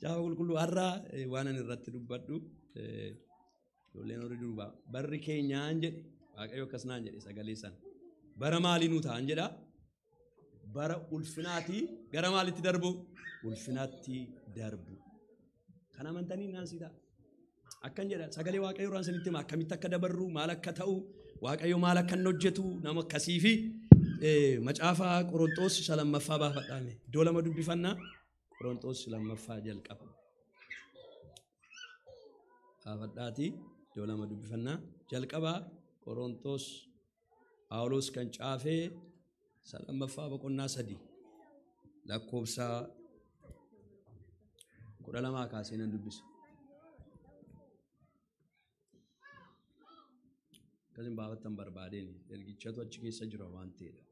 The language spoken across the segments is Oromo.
Macaafa qulqulluu har'a waan ani irratti dubbadhu ijoolleen horii durbaa barri keenyaan jedhe Waaqayyo akkas naan jedhe sagalee sana. Bara maalii nuu ta'an jedha? Bara ulfinaatii gara maalitti darbu? Ulfinaatti darbu. Kan amantanii naan sii ta'a. Akkan jedha sagalee Waaqayyo irraan isinitti hima akkamitti akka dabarru maal akka ta'u Waaqayyo maal akka inni hojjetu nama akkasii fi macaafa Qorontoos isa lammaffaa baafadhaame. Iddoo lama dubbifannaa Qorontoos lammaffaa jalqaba. Baafadhaatii iddoo lama dubbifannaa jalqaba Qorontoos Phaawulos kan caafee isa lammaffaa boqonnaa 3 lakkoofsa 12 kaasee nan dubbisa. Akkasin baafattan barbaadeen ergichatu achi keessa jira waan ta'eedha.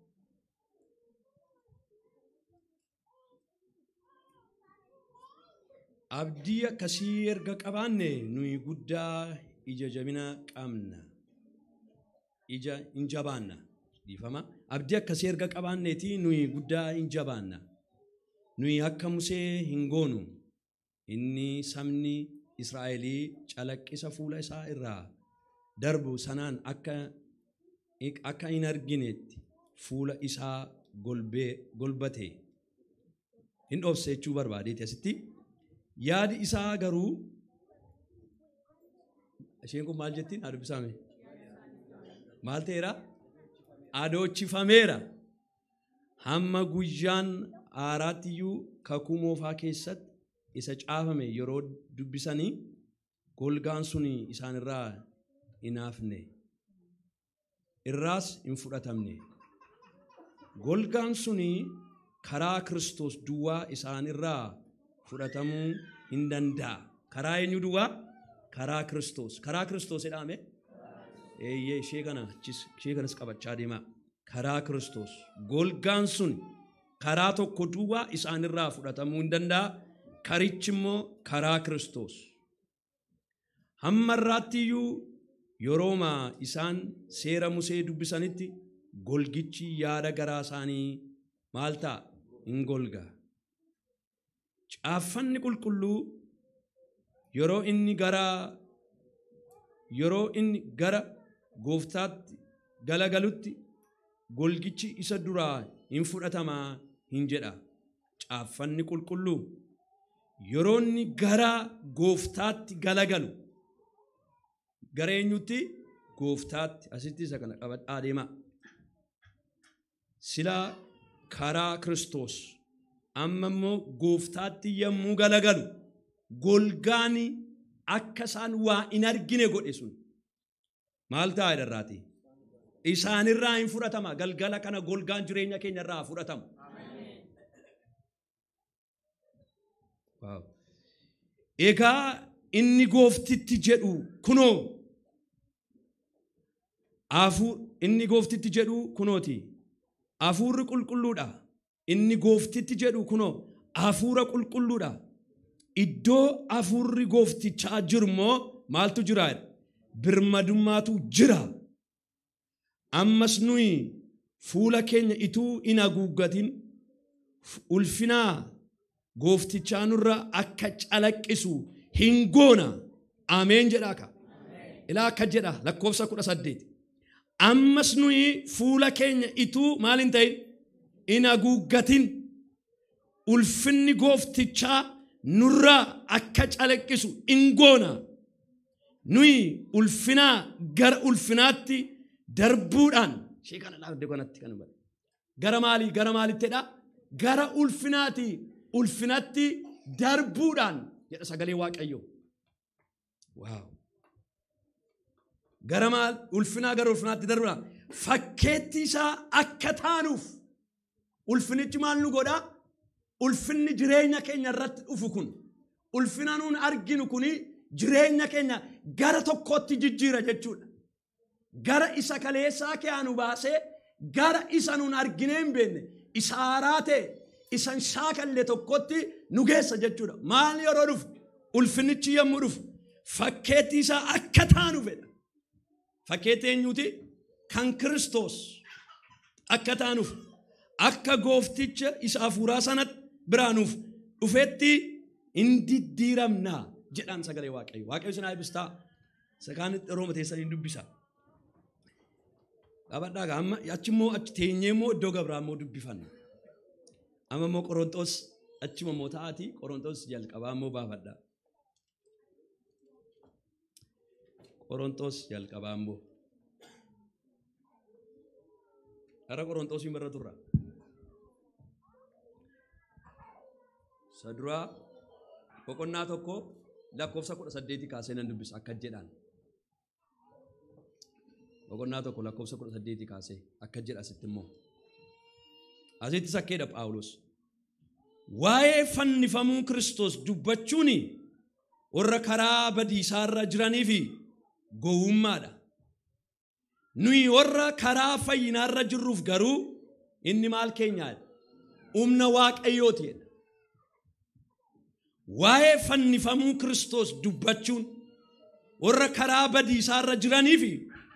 Abdii akkasii erga qabaanne nuyi guddaa ija jabina qabna. Ija hin jabaanna. Dhiifama. Abdii akkasii erga qabaanneeti nuyi guddaa hin jabaanna. Nuyi akka Musee hin goonu. Inni sabni Israa'elii calaqqisa fuula isaa irraa darbu sanaan akka hin arginetti fuula isaa golbate. Hin dhoofse jechuu barbaadeeti asitti. Yaadi isaa garuu isheen kun maal jettiin? Haa dubbisaame. Maal ta'eera? Adoochifameera. Hamma guyyaan haaraatti iyyuu kakuu moofaa keessatti isa caafame yeroo dubbisanii golgaan sun isaanirraa hin hafne. Irraas hin fudhatamne. Golgaan sun karaa Kiristoos duwwaa isaanirraa fudhatamuu hin danda'a. Karaa eenyu duwwaa? Karaa Kiristoos. Karaa Kiristoos jedhame? Eeyyee ishee kana ishee kanas qabachaa deemaa. Karaa Kiristoos. Golgaan sun karaa tokko duwwaa isaanirraa fudhatamuu hin danda'a. Karichi immoo karaa Kiristoos. Hamma irraatti iyyuu yerooma isaan seera Musee dubbisanitti golgichi yaada garaa isaanii maal ta'a? Hin golga. Caaffanni qulqulluu yeroo inni gara gooftaatti galagalutti golgichi isa duraa hin fudhatamaa hin jedha. Caaffanni qulqulluu yeroo inni gara gooftaatti galagalu gara eenyutti? Gooftaatti. Asitti isa kana qabadhaa deemaa. Silaa karaa Kiristoos amma immoo gooftaatti yommuu galagalu golgaan akka isaan waa hin argine godhe sun maal ta'a irraati? Isaanirraa hin fudhatama. Galgala kana golgaan jireenya keenya irraa fudhatama. Egaa inni gooftitti jedhu kunoo inni gooftitti jedhu kunooti. Hafuurri qulqulluudha. Inni gooftitti jedhu kunoo hafuura qulqulluudha. Iddoo hafuurri gooftichaa jiru immoo maaltu jira? Birmadummaatu jira. Ammas nuyi fuula keenya ituu hin haguuggatin ulfinaa gooftichaa nurra akka calaqqisu hin goona. Ameen jedhaa ka. Ilaa akka jedha lakkoofsa 18. Ammas nuyi fuula keenya ituu maal hin ta'in? Hin haguuggatin ulfinni gooftichaa nurra akka calaqqisu hin goona. Nuyi ulfinaa gara ulfinaatti darbuudhaan ishee kana dhaabde kanatti kan hubadhe. Gara maalii gara maalittidha? Gara ulfinaati ulfinatti darbuudhaan jedha sagalee Waaqayyoo. Waaw. Gara maal ulfinaa gara ulfinaatti darbuudhaan fakkeetti isaa akka taanuuf ulfinichi maal nu godha? Ulfinni jireenya keenya irratti dhufu kun ulfina nuun arginu kuni jireenya keenya gara tokkotti jijjiira jechuudha. Gara isa kaleessaa kee nu baasee gara isa nuun arginee hin beekne isa haaraa ta'e isa hin shaakalle tokkotti nu geessa jechuudha. Maal yeroo dhufu? Ulfinichi yommuu dhufu fakkeetti isaa akka taanu fedha. Fakkeetti eenyuuti? Kan Kiristoos akka taanuuf akka goofticha isa hafuuraa sanatti biraanuuf dhufetti In diddiiramna jedhaan sagalee Waaqayyo. Waaqayyo isin haa eebbisu. Sakaanitti Rooma teessanii dubbisa. Qabadhaa amma achi immoo achi teenyee immoo iddoo gabraa immoo dubbifanna. Amma immoo Qorontos achuma immoo ta'aati Qorontos jalqabaa immoo baafadha. Qorontos jalqabaa immoo. Gara Qorontosiin barra turra. Saduraa boqonnaa 1 lakkoofsa 18 kaasee nan dubbisa akka jedhaan. Boqonnaa 1 lakkoofsa 18 kaasee akka jedha asitti immoo. Asitti sakkeedha Phaawulos. Waa'ee fannifamuu Kiristoos dubbachuun warra karaa badiisaarra jiranii fi gowwummaadha. Nuyi warra karaa fayyinaarra jirruuf garuu inni maal keenyaadha? Humna Waaqayyooti jedha. Waa'ee fannifamuu Kiristoos dubbachuun warra karaa badiisaarra jiranii fi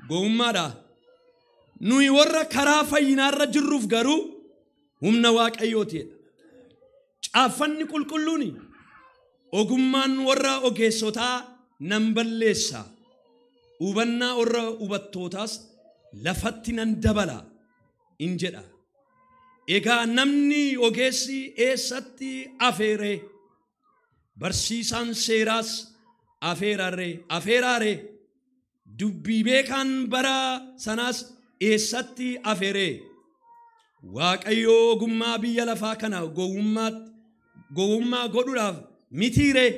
gowwummaadha. Nuyi warra karaa fayyinaarra jirruuf garuu humna Waaqayyooti jedha. Caaffanni qulqulluun ogummaan warra ogeessotaa nan balleessa. Hubannaa warra hubattootaas lafatti nan dabala in jedha. Egaa namni ogeessi eessatti afeere? Barsiisaan seeraas afeeraare? Dubbii beekaan bara sanaas eessatti afeere? Waaqayyo ogummaa biyya lafaa kana gowwummaa godhuudhaaf mitiiree?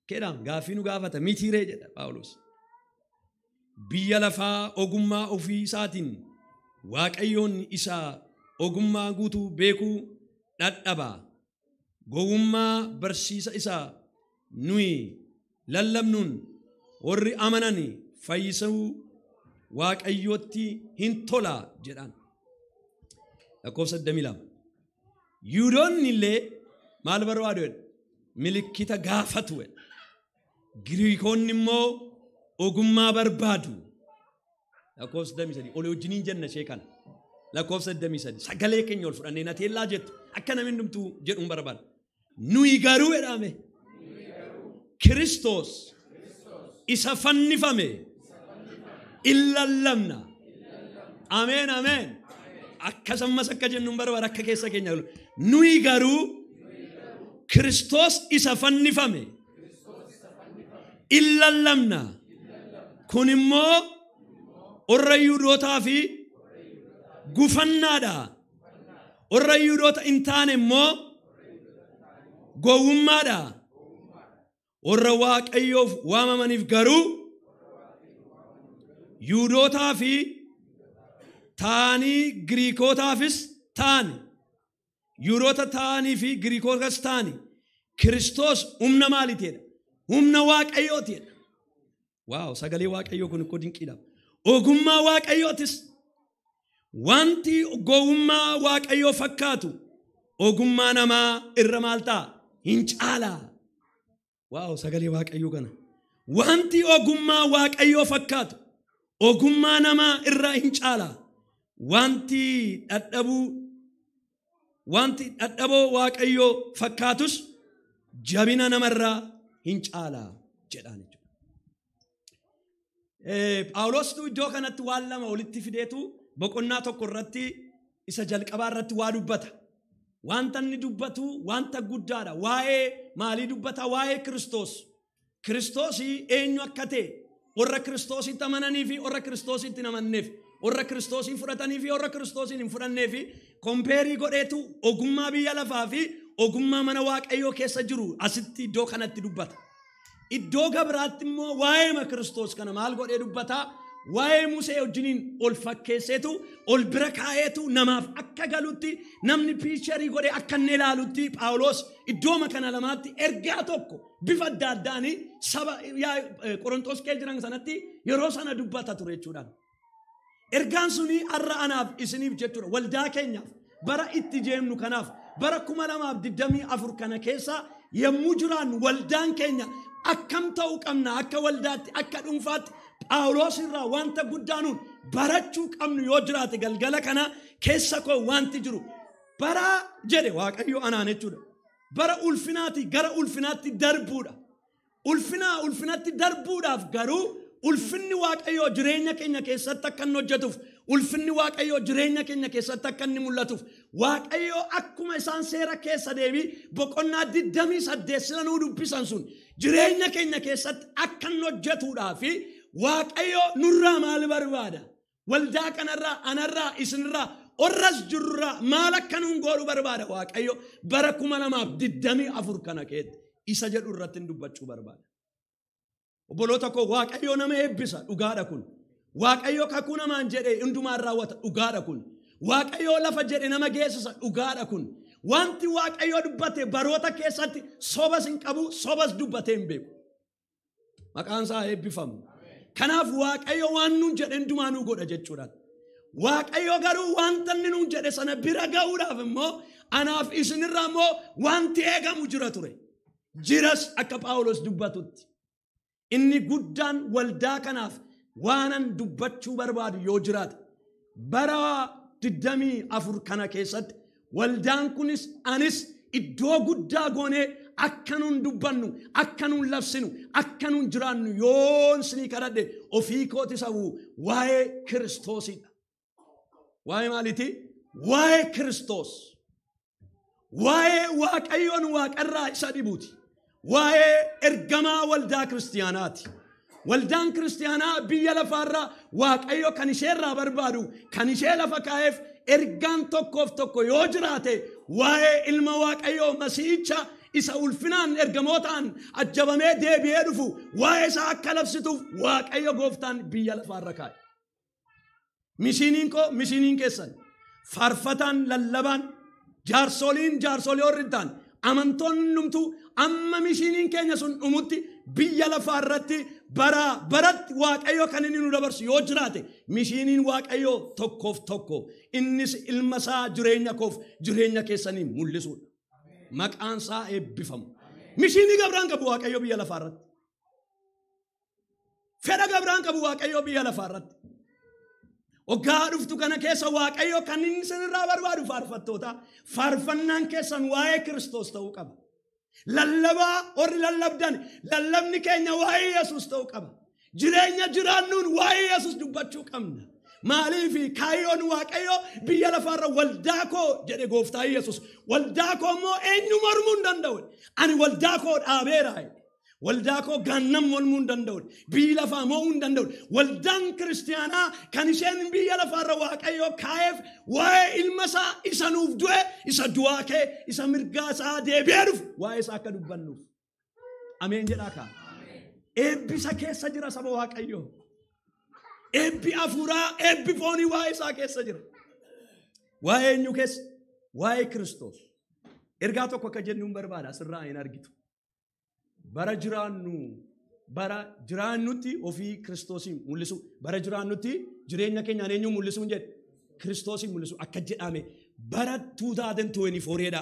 Kedhaan gaaffii nu gaafata mitiiree jedha Phaawulos. Biyya lafaa ogummaa ofii isaatiin Waaqayyoon isa ogummaa guutuu beekuu dhadhaba. Gowwummaa barsiisa isaa nuyi lallabnuun warri amanan fayyisuu Waaqayyootti hin tola jedhaan. Lakkoofsa 22. Yihudoonni illee maal barbaadu jedha? Milikkita gaafatu jedha. Giriikonni immoo ogummaa barbaadu. Lakkoofsa 23. Olii wajjiniin jenna ishee kana. Lakkoofsa 23. Sagalee keenya ol fudhannee na teellaa jettu akka namni hundumtuu jedhuun barbaada. Nuyi garuu jedhame Kiristoos isa fannifame in lallabna. Ameen ameen. Akkasumas akka jennuun barbaada akka keessa keenya galu. Nuyi garuu Kiristoos isa fannifame in lallabna. Kun immoo warra Yihuudootaa fi gufannaadha. Warra Yihuudoota hin taane immoo gowwummaadha. Warra Waaqayyoof waamamaniif garuu Yihuudootaa fi ta'anii Giriikotaafis ta'ani. Yihuudoota ta'anii fi Giriikotas ta'ani. Kiristoos humna maaliitiidha? Humna Waaqayyootiidha. Waaw, sagalee Waaqayyoo kun ikkoo dinqiidha. Ogummaa Waaqayyootis. Wanti gowwummaa Waaqayyoo fakkaatu ogummaa namaa irra maal ta'a? Hin caala. Waaw, sagalee Waaqayyoo kana. Wanti ogummaa Waaqayyoo fakkaatu ogummaa namaa irra hin caala. Wanti dadhaboo Waaqayyoo fakkaatus jabina namarraa hin caala jedhaan jechuudha. Phaawulostu iddoo kanatti waan lama walitti fideetu boqonnaa 1 irratti isa jalqabaa irratti waa dubbata. Wanta inni dubbatu wanta guddaadha. Waa'ee maalii dubbata? Waa'ee Kiristoos. Kiristoos eenyu akka ta'e warra Kiristoositti amananii fi warra Kiristoositti hin amanneef, warra Kiristoosiin fudhatanii fi warra Kiristoosiin hin fudhanneef kompeerii godheetu ogummaa biyya lafaa fi ogummaa mana Waaqayyoo keessa jiru asitti iddoo kanatti dubbata. Iddoo gabraatti immoo waa'ee Kiristoos kana maal godhee dubbata? Waa'ee Musee wajjiniin ol fakkeesseetu ol bira kaa'eetu namaaf akka galutti namni piicharii godhee akka inni ilaalutti Phaawulos iddooma kana lamaatti ergaa tokko bifa adda addaanii saba Qorontos kee jiran sanatti yeroo sana dubbata ture jechuudhaan. Ergaan suni har'a anaaf isiniif jechuudha. Waldaa keenyaaf bara itti jeemnu kanaaf bara 2024 kana keessa yommuu jiraannu waldaan keenya akkam ta'uu qabna akka waldaatti akka dhuunfaatti Phaawulos irraa wanta guddaa nuun barachuu qabnu yoo jiraate galgala kana keessa koo wanti jiru bara jedhe Waaqayyo anaan jechuudha. Bara ulfinaati gara ulfinaatti darbuudha. Ulfinaa ulfinatti darbuudhaaf garuu ulfinni Waaqayyoo jireenya keenya keessatti akka inni hojjetuuf, ulfinni Waaqayyoo jireenya keenya keessatti akka inni mul'atuuf, Waaqayyoo akkuma isaan seera keessa deebii boqonnaa 28 sila nuu dubbisan sun jireenya keenya keessatti akka inni hojjetuudhaaf Waaqayyoo nurraa maal barbaada? Waldaa kanarraa, anarraa, isinirraa, orras jirurraa maal akka nuun godhu barbaada Waaqayyo bara 2024 kana keessa isa jedhu irratti dubbachuu barbaada. Obboloota koo, Waaqayyo nama eebbisa, dhugaadha kun. Waaqayyo kakuu namaan jedhe hundumaan raawwata, dhugaadha kun. Waaqayyo lafa jedhe nama geessisa, dhugaadha kun. Wanti Waaqayyo dubbate baroota keessatti sobas hin qabu, sobas dubbatee hin beeku. Maqaan isaa eebbifamu. Kanaaf Waaqayyo waan nuun jedhe hundumaa nuu godha jechuudha. Waaqayyo garuu wanta inni nuun jedhe sana bira ga'uudhaaf immoo anaaf isinirraa immoo wanti eegamu jira ture. Jiras akka Phaawulos dubbatutti. Inni guddaan waldaa kanaaf waanan dubbachuu barbaadu yoo jiraate bara 24 kana keessatti waldaan kunis anis iddoo guddaa goonee akka nuun dubbannu, akka nuun labsinu, akka nuun jiraannu yoon sinii kadhadhe ofii kooti sabu waa'ee Kiristoosidha. Waa'ee maaliiti? Waa'ee Kiristoos. Waa'ee Waaqayyoon waaqarraa isa dhibuuti. Waa'ee ergamaa waldaa kiristiyaanaati. Waldaan kiristiyaanaa biyya lafaarraa Waaqayyo kan isheerraa barbaadu, kan ishee lafa kaa'eef ergaan tokkoof tokko yoo jiraate waa'ee ilma Waaqayyoo Masiihicha isa ulfinaan ergamootaan ajjabamee deebi'ee dhufu waa'ee isaa akka labsituuf Waaqayyo gooftaan biyya lafaarra kaa'e. Misiiniin koo misiiniin keessan, faarfataan lallabaan, jaarsoliin jaarsolii warri hin taane, amantoonni hundumtuu amma misiiniin keenya sun dhumutti biyya lafaarratti bara baratti Waaqayyo kan inni nu dabarsu yoo jiraate misiiniin Waaqayyo tokkoof tokko, innis ilma isaa jireenya koof jireenya keessanii mul'isuudha. Maqaan isaa eebbifamu. Misiinii gabraan qabu Waaqayyo biyya lafaarratti. Fedha gabraan qabu Waaqayyo biyya lafaarratti. Waggaa dhuftu kana keessa Waaqayyo kan inni isinirraa barbaadu faarfattoota. Faarfannaan keessan waa'ee Kiristoos ta'uu qaba. Lallabaa warri lallabdan lallabni keenya waa'ee Yesuus ta'uu qaba. Jireenya jiraannuun waa'ee Yesuus dubbachuu qabna. Maaliif kaayyoon Waaqayyo biyya lafaarra waldaa koo jedhe gooftaa Yesuus. Waldaa koo immoo eenyu mormuu hin danda'u. Ani waldaa koo dhaabeera. Waldaa koo gaannam mormuu hin danda'u. Biyyi lafaa mo'uu hin danda'u. Waldaan kiristiyaanaa kan isheen biyya lafaarra Waaqayyo kaa'eef waa'ee ilma isaa isa nuuf du'e, isa du'aa kee, isa mirgaa isaa deebi'ee dhufu waa'ee isaa akka dubbannuuf. Ameen jedhaa kaa. Eebbisa keessa jira saba Waaqayyoo. Eebbi hafuuraa, eebbi foonii waa'ee isaa keessa jira. Waa'ee eenyu keessa? Waa'ee Kiristoos. Ergaa tokko akka jennu hin barbaada, asirraa hin argitu. Bara jiraannutti ofii Kiristoosiin mul'isu. Bara jiraannutti jireenya keenyaan eenyu mul'isuu hin jedhe? Kiristoosiin mul'isu akka jedhame bara 2024 dha.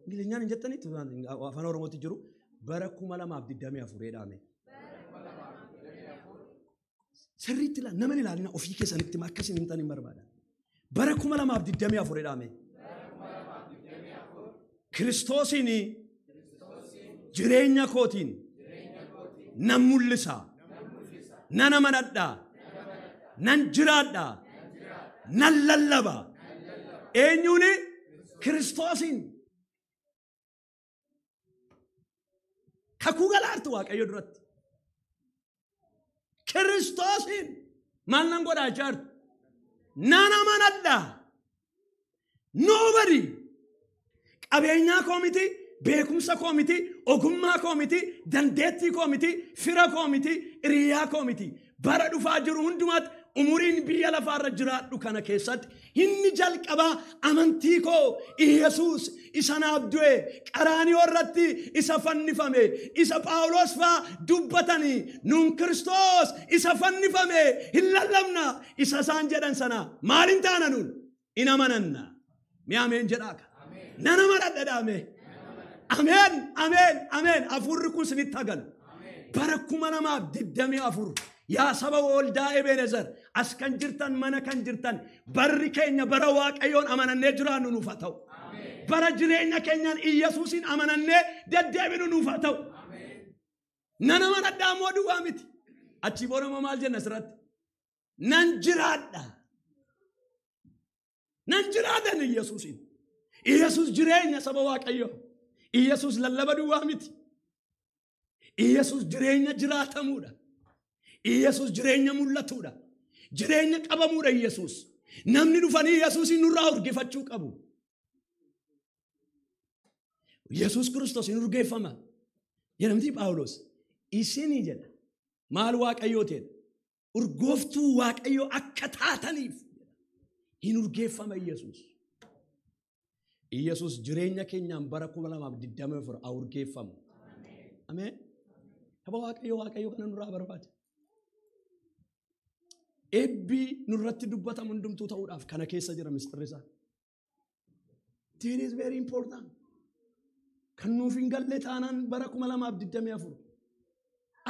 Ingilinyaan hin jettanii afaan Oromootti jiru bara 2024 dhaame. Sirriitti ilaa nama ilaalina ofii keessanitti akkasiin hin taane hin barbaada. Bara 2024 dhaame. Kiristoosiin jireenya kootiin nan mul'isa, nan amanadha, nan jiraadha, nan lallaba. Eenyuun? Kiristoosiin. Kakuu galaartu Waaqayyo duratti. Kiristoosiin maal nan godhaa jaartu? Nan amanadha. Nobody. Qabeenyaa koo miti, beekumsa koo miti, ogummaa koo miti, dandeettii koo miti, fira koo miti, hiriyaa koo miti. Bara dhufaa jiru hundumaatti umuriin biyya lafaarra jiraadhu kana keessatti inni jalqabaa amantii koo Iyesuus isa naaf du'e, qaraanioo irratti isa fannifame, isa Phaawulos faa dubbatanii nuun Kiristoos isa fannifame hin lallabna isa isaan jedhan sana maal hin taana nuun? In amananna. Mee ameen jedhaa ka. Nan amanadha dhaame. Ameen, ameen, ameen. Hafuurri kun isinitti hagalu. Bara 2024 yaa saba waldaa Ebenezer as kan jirtan mana kan jirtan barri keenya bara Waaqayyoon amanannee jiraannu nuuf haa ta'u. Bara jireenya keenyaan Iyyasuusin amanannee deddeebinu nuuf haa ta'u. Nan amanadhaa immoo duwwaa miti. Achii booda immoo maal jenna asirratti? Nan jiraadha. Nan jiraadhan Iyyasuusin. Iyyasuus jireenya saba Waaqayyoo. Iyyasuus lallaba duwwaa miti. Iyyasuus jireenya jiraatamuudha. Iyyasuus jireenya mul'atuudha. Jireenya qabamuudha Iyyasuus. Namni dhufanii Iyyasuusin nurraa urgifachuu qabu. Yesuus Kiristoos hin urgeeffama. Jedhamti Phaawulos. Isinii jedha. Maal Waaqayyoo ta'edha? Urgooftuu Waaqayyoo akka taataniif hin urgeeffama Iyyasuus. Iyyasuus jireenya keenyaan bara 2024 haa urgeeffamu. Ameen. Saba Waaqayyoo Waaqayyoo kana nurraa barbaada. Eebbi nurratti dubbatamu hundumtuu ta'uudhaaf kana keessa jira mistirri isaa. It is very important. Kan nuuf hin galle taanaan bara 2024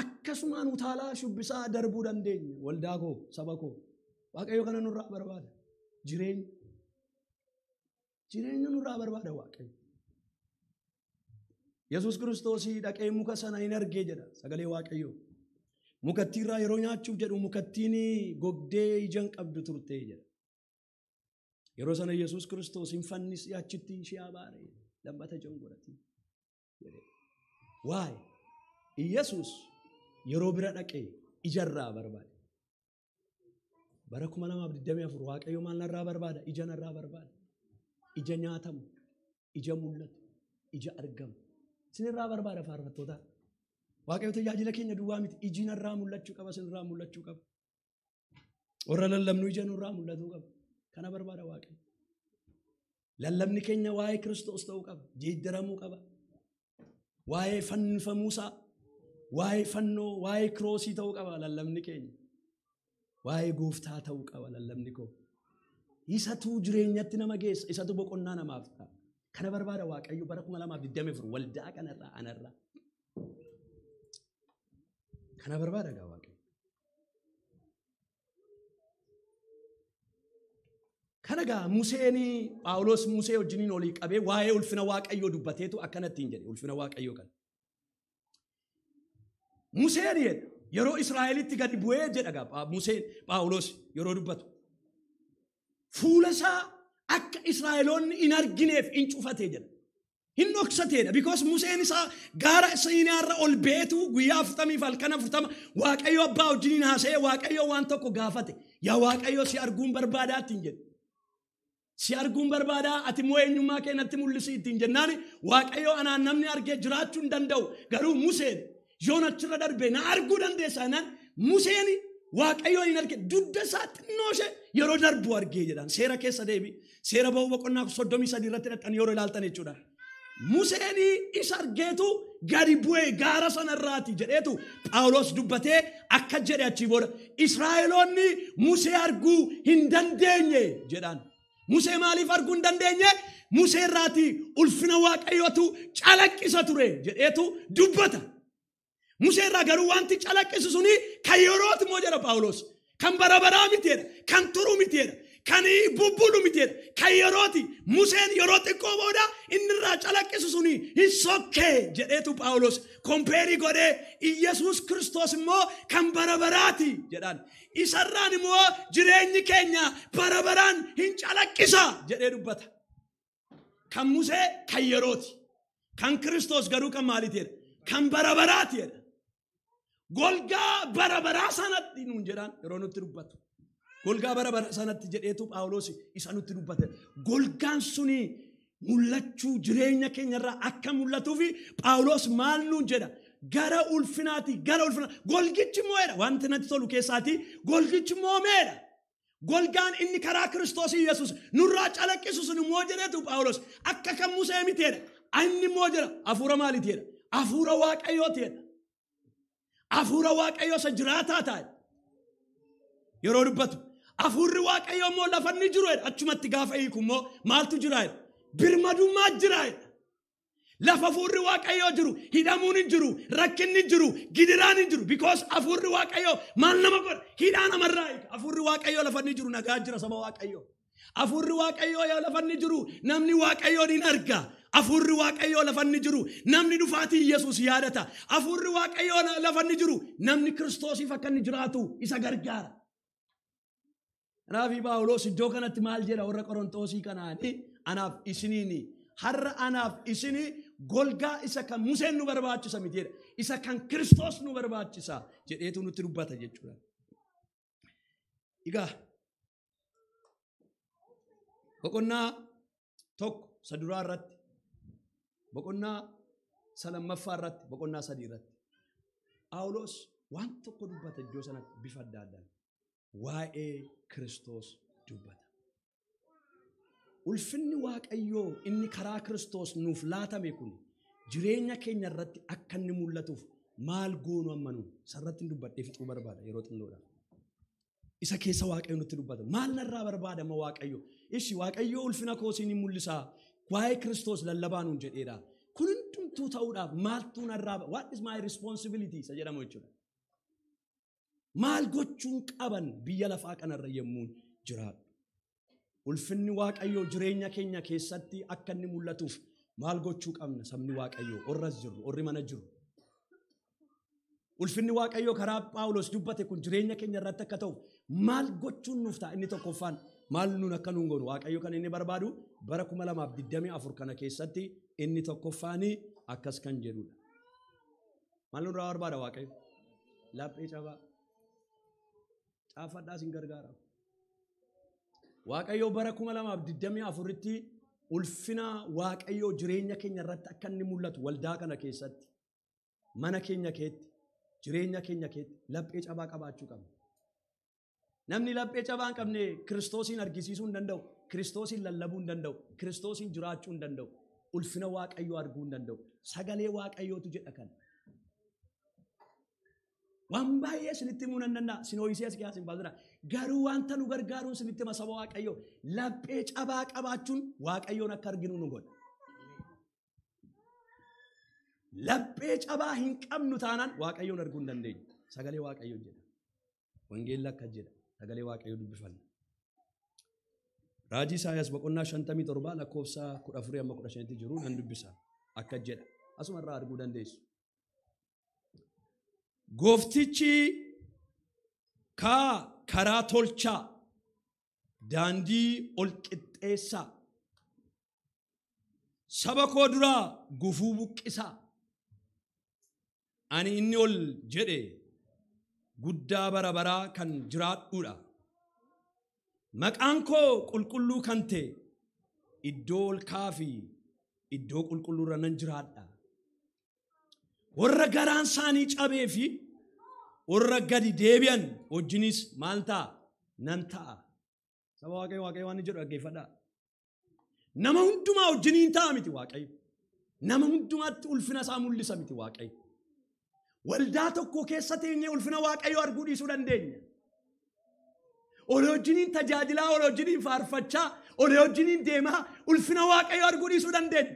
akkasumaan utaalaa shubbisaa darbuu dandeenya. Waldaa koo, saba koo, Waaqayyo kana nurraa barbaada. Jireenya. Jireenya nurraa barbaada Waaqayyo. Yesuus Kiristoosii dhaqee muka sana hin argee jedha sagalee Waaqayyoo. Mukattiirraa yeroo nyaachuuf jedhu mukattiin gogdee ija hin qabdu turte jedha. Yeroo sana Yesuus Kiristoos hin fannisi achitti ishee abaare lammata ija hin godhatin jedhe. Waay Iyyasuus yeroo bira dhaqee ijarraa barbaade. Bara 2024 Waaqayyo maal narraa barbaada? Ija narraa barbaada. Ija nyaatamu, ija mul'atu, ija argamu. Isinirraa barbaada faarfattoota. Waaqayyo tajaajila keenya duwwaa miti. Iji narraa mul'achuu qaba, isinirraa mul'achuu qaba. Warra lallabnu ija nurraa mul'atuu qaba. Kana barbaada Waaqayyo. Lallabni keenya waa'ee Kiristoos ta'uu qaba. Jijjiiramuu qaba. Waa'ee fannifamuusaa, waa'ee fannoo, waa'ee kiroosii ta'uu qaba lallabni keenya. Waa'ee gooftaa ta'uu qaba lallabni koo. Isatu jireenyatti nama geessa, isatu boqonnaa namaaf ta'a. Kana barbaada Waaqayyo bara 2024 waldaa kanarraa anarraa. Kana barbaada gaa Waaqayyo. Kana gaa Museen Phaawulos Musee wajjiniin olii qabee waa'ee ulfina Waaqayyoo dubbateetu akkanatti hin jedhe ulfina Waaqayyoo kana. Museen jedha yeroo Israa'elitti gadi bu'ee jedha gaa Museen Phaawulos yeroo dubbatu. Fuula isaa akka Israa'eloonni hin argineef hin cufatee jedha. Hin dhoksateedha. Because Museen isaa gaara Siinaarra ol beetu guyyaa 40 halkan 40 Waaqayyo abbaa wajjiniin haasa'ee Waaqayyo waan tokko gaafate. Yaa Waaqayyo si arguun barbaadaa ittiin jedhe. Si arguun barbaadaa ati immoo eenyummaa kee natti mul'isi ittiin jennaan Waaqayyo anaan namni argee jiraachuu hin danda'u. Garuu Museen yoon achirra darbe na arguu dandeessa jennaan Museen Waaqayyo hin arge dugda isaa xinnoo ishee yeroo darbu argee jedhaan seera keessa deebi. Seera ba'uu boqonnaa 33 irratti dhaqan yeroo ilaaltan jechuudha. Museen isa argeetu gadi bu'ee gaara sanarraati jedheetu Phaawulos dubbatee akka jedhe achii booda Israa'eloonni Musee arguu hin dandeenye jedhaan. Musee maaliif arguu hin dandeenye? Musee irraati ulfina Waaqayyootu calaqqisa ture jedheetu dubbata. Musee irraa garuu wanti calaqqisu suni kan yerooti immoo jedha Phaawulos. Kan bara baraa miti jedha. Kan turu miti jedha. Kan bubbulu miti jedha. Kan yerooti. Museen yeroo xiqqoo booda inni irraa calaqqisu suni hin sokkee jedheetu Phaawulos kompeerii godhee Iyyasuus Kiristoos immoo kan bara baraati jedhaan. Isarraan immoo jireenyi keenya bara baraan hin calaqqisa jedhee dubbata. Kan Musee kan yerooti. Kan Kiristoos garuu kan maaliiti jedha? Kan bara baraati jedha. Golgaa bara baraa sanatti nuun jedhaan yeroo nutti dubbatu. Golgaa bara baraa sanatti jedheetu Phaawulos isa nutti dubbate. Golgaan suni mul'achuu jireenya keenyarraa akka mul'atuufi Phaawulos maal nuun jedha? Gara ulfinaati, gara ulfinaa. Golgichi immoo jedha wanti natti tolu keessaati. Golgichi immoo meedha? Golgaan inni karaa Kiristoos Iyyasuus nurraa calaqqisu sun immoo jedheetu Phaawulos akka kan Musee miti jedha. Inni immoo jedha hafuura maaliiti jedha? Hafuura Waaqayyooti jedha. Hafuura Waaqayyoo isa jiraataa ta'e. Yeroo dubbatu hafuurri Waaqayyoo immoo lafa inni jiru jedha. Achumatti gaafa hiiku immoo maaltu jira jedha? Birmadummaa jira jedha. Lafa hafuurri Waaqayyoo jiru hidhamuun hin jiru, rakkinni hin jiru, gidiraan hin jiru. Because hafuurri Waaqayyoo maal nama godha? Hidhaa namarraa hiika. Hafuurri Waaqayyoo lafa inni jiru nagaa jira saba Waaqayyoo. Hafuurri Waaqayyoo yoo lafa inni jiru namni Waaqayyoon hin arga. Hafuurri Waaqayyoo lafa inni jiru namni dhufaatii Yesuus yaadata. Hafuurri Waaqayyoo lafa inni jiru namni Kiristoosiif akka inni jiraatu isa gargaara. Kanaaf Phaawulos iddoo kanatti maal jedha warra Qorontoosii kanaani anaaf isiniini har'a anaaf isinii golgaa isa kan Museen nu barbaachisa miti jedha. Isa kan Kiristoos nu barbaachisa jedheetu nutti dubbata jechuudha. Egaa boqonnaa 1 isa duraa irratti, boqonnaa 2 irratti, boqonnaa 3 irratti Phaawulos waan tokko dubbata iddoo sanatti bifa adda addaan waa'ee Kiristoos dubbata. Ulfinni Waaqayyoo inni karaa Kiristoos nuuf laatame kun jireenya keenya irratti akka inni mul'atuuf maal goonu amma nuun sarratti hin dubbadhee fixuu barbaada yeroo xinnoodhaaf. Isa keessa Waaqayyo nutti dubbata. Maal narraa barbaada amma Waaqayyo? Ishi Waaqayyo ulfina koo siin hin mul'isaa. Waa'ee Kiristoos lallabaa nuun jedheedha. Kun hundumtuu ta'uudhaaf maaltu narraa what is my responsibility isa jedhamu jechuudha. Maal gochuun qaban biyya lafaa kanarra yommuu jiraadhu. Ulfinni Waaqayyoo jireenya keenya keessatti akka inni mul'atuuf maal gochuu qabna sabni Waaqayyoo orras jirru orri mana jiru. Ulfinni Waaqayyoo karaa Phaawulos dubbate kun jireenya keenya irratti akka ta'u maal gochuun nuuf ta'a inni tokkoffaan maal nuun akka nuun goonu Waaqayyo kan inni barbaadu bara 2024 kana keessatti inni tokkoffaanii akkas kan jedhudha. Maal nurraa barbaada Waaqayyo? Laphee cabaa. Caafadhaas hin gargaara. Waaqayyo bara 2024tti ulfina Waaqayyoo jireenya keenya irratti akka inni mul'atu waldaa kana keessatti mana keenya keetti jireenya keenya keetti laphee cabaa qabaachuu qabna. Namni laphee cabaa hin qabne Kiristoosiin argisiisuu hin danda'u, Kiristoosiin lallabuu hin danda'u, Kiristoosiin jiraachuu hin danda'u, ulfina Waaqayyoo arguu hin danda'u. Sagalee Waaqayyootu jedha kana. Waan baay'ee isinitti himuu nan danda'a. Isin ho'isee as keessaa hin baasina. Garuu wanta nu gargaaruun isinitti hima saba Waaqayyoo. Laphee cabaa qabaachuun Waaqayyoon akka arginu nu godha. Laphee cabaa hin qabnu taanaan Waaqayyoon arguu hin dandeenyu. Sagalee Waaqayyoo jedha. Wangeelli akka jedha. Sagalee Waaqayyoo dubbifanna. Raajii Isaayyaas boqonnaa 57 lakkoofsa 14 amma 15 jiru nan dubbisa. Akka jedha. Asuma irraa arguu dandeessu. Gooftichi karaa tolchaa daandii ol qixxeessaa saba koo duraa gufuu buqqisaa ani inni ol jedhe guddaa bara baraa kan jiraadhuudha. Maqaan koo qulqulluu kan ta'e iddoo ol ka'aa fi iddoo qulqulluurra nan jiraadha. Warra garaan isaanii cabee fi warra gadi deebi'an wajjinis maal ta'a? Nan ta'a. Saba Waaqayyo Waaqayyo waan jedhu dhaggeeffadhaa. Nama hundumaa wajjiniin ta'a miti Waaqayyo. Nama hundumaatti ulfina isaa mul'isa miti Waaqayyo. Waldaa tokko keessa teenyee ulfina Waaqayyoo arguu dhiisuu dandeenya. Olii wajjiniin tajaajilaa, olii wajjiniin faarfachaa, olii wajjiniin deemaa ulfina Waaqayyoo arguu dhiisuu dandeenya.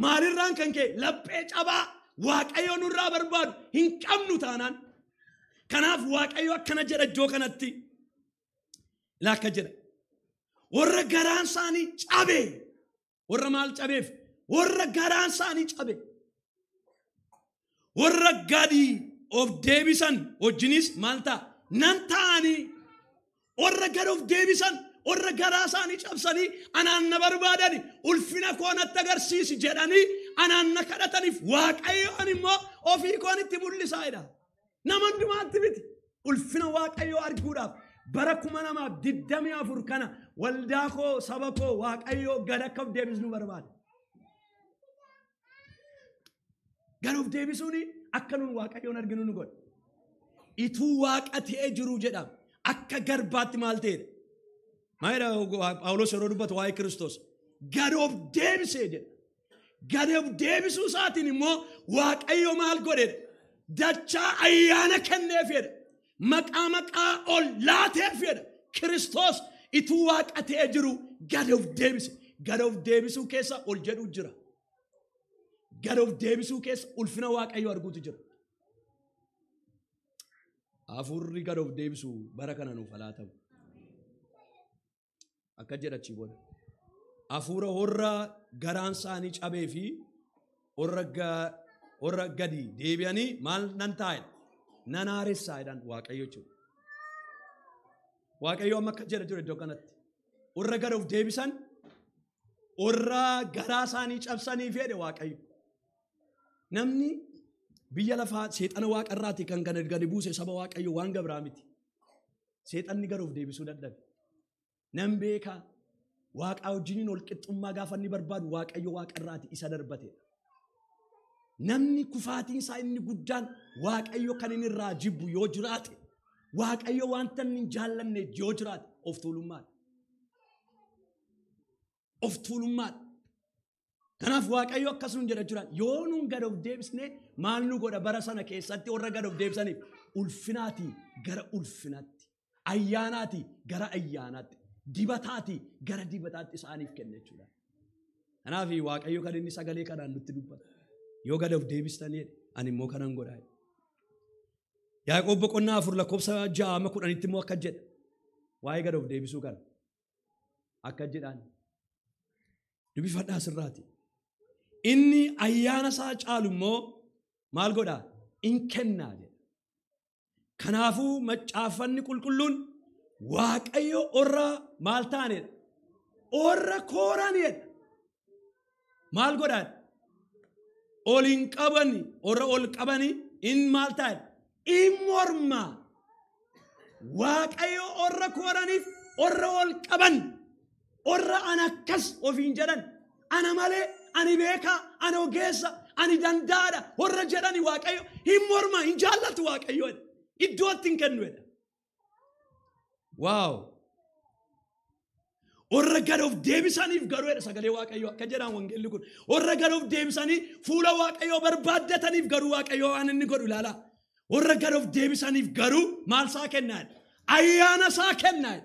Maalirraan kan ka'e laphee cabaa Waaqayyo nurraa barbaadu hin qabnu taanaan. Kanaaf Waaqayyo akkana jedha iddoo kanatti. Akka jedha. Warra garaan isaanii cabe. Warra maal cabeef? Warra garaan isaanii cabe. Warra gadi of deebisan wajjinis maal ta'a? Nan ta'anii warra gadi of deebisan warra garaa isaanii cabsanii anaan na barbaadani ulfina koo natti agarsiisi jedhanii anaan na kadhataniif Waaqayyoon immoo ofii koon itti mul'isaa jedha. Nama hundumaatti miti. Ulfina Waaqayyoo arguudhaaf bara 2024 kana waldaa koo saba koo Waaqayyoo gad akka of deebisnu barbaada. Gad of deebisuun akka nuun Waaqayyoon arginu nu godha. Ituu Waaqa ta'ee jiru jedhama. Akka garbaatti maal ta'edha? Maal jedha Phaawulos yeroo dubbatu waa'ee Kiristoos? Gad of deebisee jedha. Gad of deebisuu isaatiin immoo Waaqayyo maal godhedha? Dachaa ayyaana kenneef jedha. Maqaa maqaa ol laateef jedha. Kiristoos ituu Waaqa ta'ee jiru gad of deebise. Gad of deebisuu keessa ol jedhu jira. Gad of deebisuu keessa ulfina Waaqayyoo arguutu jira. Hafuurri gad of deebisu bara kana nuuf haa laatamu. Akka jedha achii booda. Hafuura warra garaan isaanii cabee fi warra gadi deebi'anii maal nan taa'edha? Nan haaressaa jedhan Waaqayyo jechuudha. Waaqayyo amma akka jedha jiru iddoo kanatti. Warra gad of deebisan, warra garaa isaanii cabsanii fedhe Waaqayyo. Namni biyya lafaa seexana waaqarraati kan gadi buuse saba Waaqayyo waan gabraa miti. Seexanni gad of deebisuu dadhabe. Nan beekaa Waaqa wajjiniin ol qixxummaa gaafa inni barbaadu Waaqayyo waaqarraati isa darbatedha. Namni kufaatiin isaa inni guddaan Waaqayyo kan inni irraa jibbu yoo jiraate, Waaqayyo wanta inni hin jaallanne yoo jiraate of tuulummaadha. Of tuulummaadha. Kanaaf Waaqayyo akkasuma jedha jira. Yoo nuun gad of deebisne maal nu godha bara sana keessatti warra gad of deebisaniif ulfinaati gara ulfinaatti, ayyaanaati gara ayyaanaatti, dibataati gara dibataatti isaaniif kenna jechuudha. Kanaaf Waaqayyo kan inni sagalee kanaan nutti dubbata. Yoo gad of deebistanii ani immoo kanan godhaa. Yaaqoob boqonnaa 4 lakkoofsa 6-10 immoo akka jedha. Waa'ee gad of deebisuu kana akka jedhaan dubbifadhaa asirraati. Inni ayyaana isaa caalu immoo maal godhaa? In kennaa jedha. Kanaafuu macaafanni qulqulluun Waaqayyo warra maal ta'anidha? Warra kooranidha. Maal godhaa? Ol hin qabani, warra ol qabani in maal ta'edha? In morma. Waaqayyo warra kooraniif warra ol qaban, warra ana akkas ofiin jedhan, ana malee ani beekaa, ani ogeessa, ani danda'aadha warra jedhani Waaqayyo hin morma, hin jaallatu Waaqayyo iddootti hin kennuedha. Waaw! Warra gad of deebisaniif garuu jedha sagalee Waaqayyoo akka jedhaan wangeelli kun. Warra gad of deebisanii fuula Waaqayyoo barbaaddataniif garuu Waaqayyoo waan inni godhu ilaalaa. Warra gad of deebisaniif garuu maal isaa kennaa? Ayyaana isaa kennaa.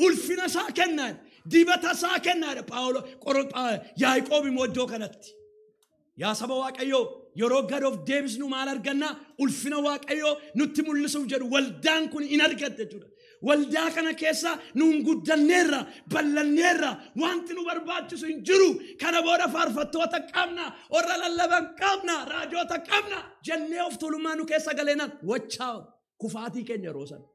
Ulfina isaa kennaa. Dibata isaa kennaa. Phaawulos Yaaqoob immoo iddoo kanatti. Yaa saba Waaqayyoo yeroo gad of deebisnu maal argannaa? Ulfina Waaqayyoo nutti mul'isuuf jedhu waldaan kun in argatte jechuudha. Waldaa kana keessa nuun guddanneerra, ballanneerra, wanti nu barbaachisu hin jiru. Kana booda faarfattoota qabna, warra lallaban qabna, raajoota qabna jennee of tuulummaa nu keessa galeenaan wachaa kufaatii keenya yeroo sana.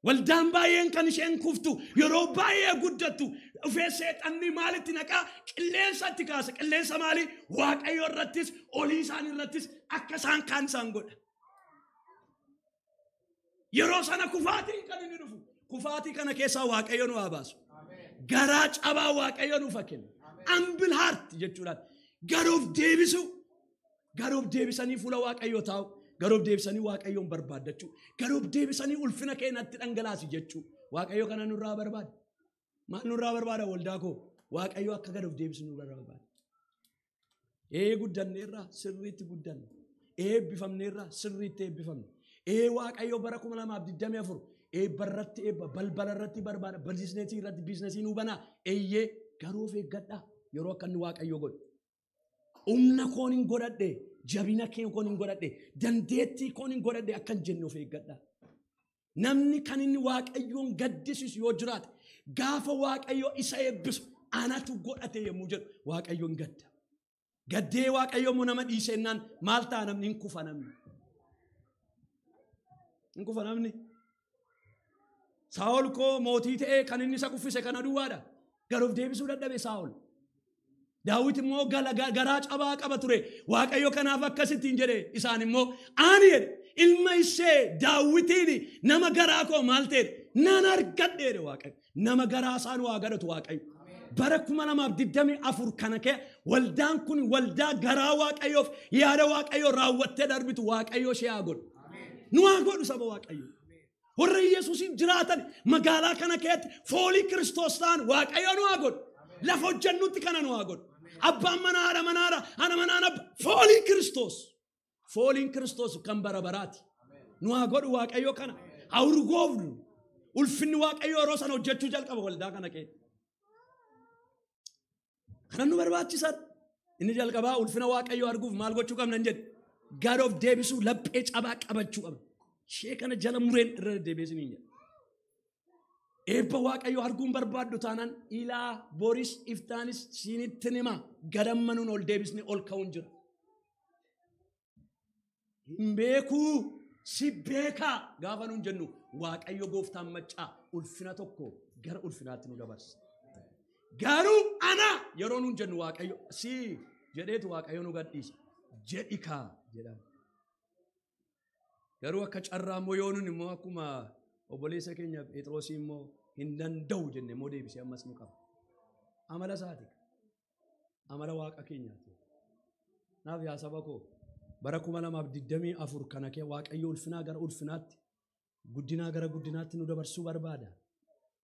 Waldaan baay'een kan isheen kuftu yeroo baay'ee guddattu dhufee seexanni maalitti naqaa? Qilleensatti kaasa. Qilleensa maali? Waaqayyo irrattis olii isaan irrattis akka isaan kaan isaan godha. Yeroo sana kufaatiin kan inni dhufu. Kufaatii kana keessaa Waaqayyo nu haa baasu. Garaa cabaa Waaqayyo nuuf haa kennu. Humble heart jechuudhaan garoof deebisu. Garoof deebisanii fuula Waaqayyoo taa'u. Garoof deebisanii Waaqayyoon barbaaddachuu. Garoof deebisanii ulfina keenyatti dhangalaasi jechuu. Waaqayyo kana nurraa barbaada. Maal nurraa barbaada waldaa koo? Waaqayyo akka garoof deebisu nurraa barbaada. Guddanneerra sirriitti guddanne. Eebbifamneerra sirriitti eebbifamne. Waaqayyo bara 2024 eebba irratti eebba, balbala irratti barbaada, biizinesii irratti biizinesii nu banaa. Eeyyee garuu of eeggadhaa yeroo akka inni Waaqayyo godhu. Humna koon hin godhadhe, jabina kee koon hin godhadhe, dandeettii koon hin godhadhe akka hin jenne of eeggadhaa. Namni kan inni Waaqayyoon gaddisiisu yoo jiraate gaafa Waaqayyo isa eebbisu anatu godhate yommuu jedhu Waaqayyoon gadda. Gaddee Waaqayyo immoo nama dhiisennaan maal ta'a namni? Hin kufa namni. Hin kufa namni. Saa'ol koo mootii ta'ee kan inni isa kuffise kana duwwaadha. Garuu deebisuu dadhabe Saa'ol. Daawit immoo garaa cabaa qaba ture. Waaqayyo kanaaf akkasittiin jedhe isaan immoo ani jedhe ilma ishee Daawitiin nama garaa koo maal ta'e nan argadhe jedhe Waaqayyo. Nama garaa isaan waa godhatu Waaqayyo. Bara 2024 kana kee waldaan kun waldaa garaa Waaqayyoof yaada Waaqayyoo raawwattee darbitu Waaqayyo ishee haa godhu. Nu haa godhu saba Waaqayyo. Warra Yesuusiin jiraatan magaalaa kana keessatti foolii Kiristoos ta'an Waaqayyo nu haa godhu. Lafa hojjennutti kana nu haa godhu. Abbaan manaa haadha manaadha, haadha manaan abba. Fooliin Kiristoos. Fooliin Kiristoos kan bara baraati. Nu haa godhu Waaqayyo kana. Haa urgoofnu. Ulfinni Waaqayyo yeroo sana hojjechuu jalqaba waldaa kana keessa. Kana nu barbaachisan. Inni jalqabaa ulfina Waaqayyoo arguuf maal gochuu qabna hin jedhe. Gad of deebisuu laphee cabaa qabachuu qabna. Ishee kana jala mureen irra deddeebi'ee isiniin jedha. Eebba Waaqayyoo arguun barbaaddu taanaan ilaa boris iftaanis siinitti nima gadammanuun ol deebisni ol ka'uun jira. Hin beekuu si beekaa gaafa nuun jennu Waaqayyo gooftaan maccaa ulfina tokko gara ulfinaatti nu dabarsa. Garuu ana yeroo nuun jennu Waaqayyo si jedheetu Waaqayyo nu gadhiisa. Jedhi kaa jedhama. Garuu akka carraa immoo yoo nuun immoo akkuma obboleessa keenya Phexrosii immoo hin danda'u jenne immoo deebisee ammas nu qaba. Amala isaati. Amala Waaqa keenyaati. Naaf yaa saba koo bara 2024 kana kee Waaqayyo ulfinaa gara ulfinaatti guddinaa gara guddinaatti nu dabarsuu barbaada.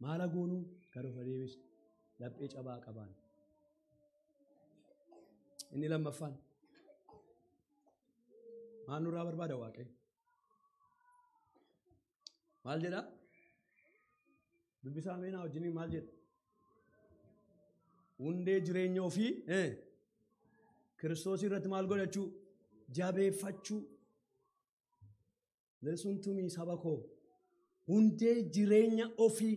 Maala goonuu gara of deebisne laphee cabaa qabaan. Inni lammaffaan maal nurraa barbaada Waaqayyo? Maal jedha? Dubbisaa meenaa wajjiniin maal jedha? Hundee jireenya ofii Kiristoos irratti maal godhachuu? Jabeeffachuu. Listen to me saba koo. Hundee jireenya ofii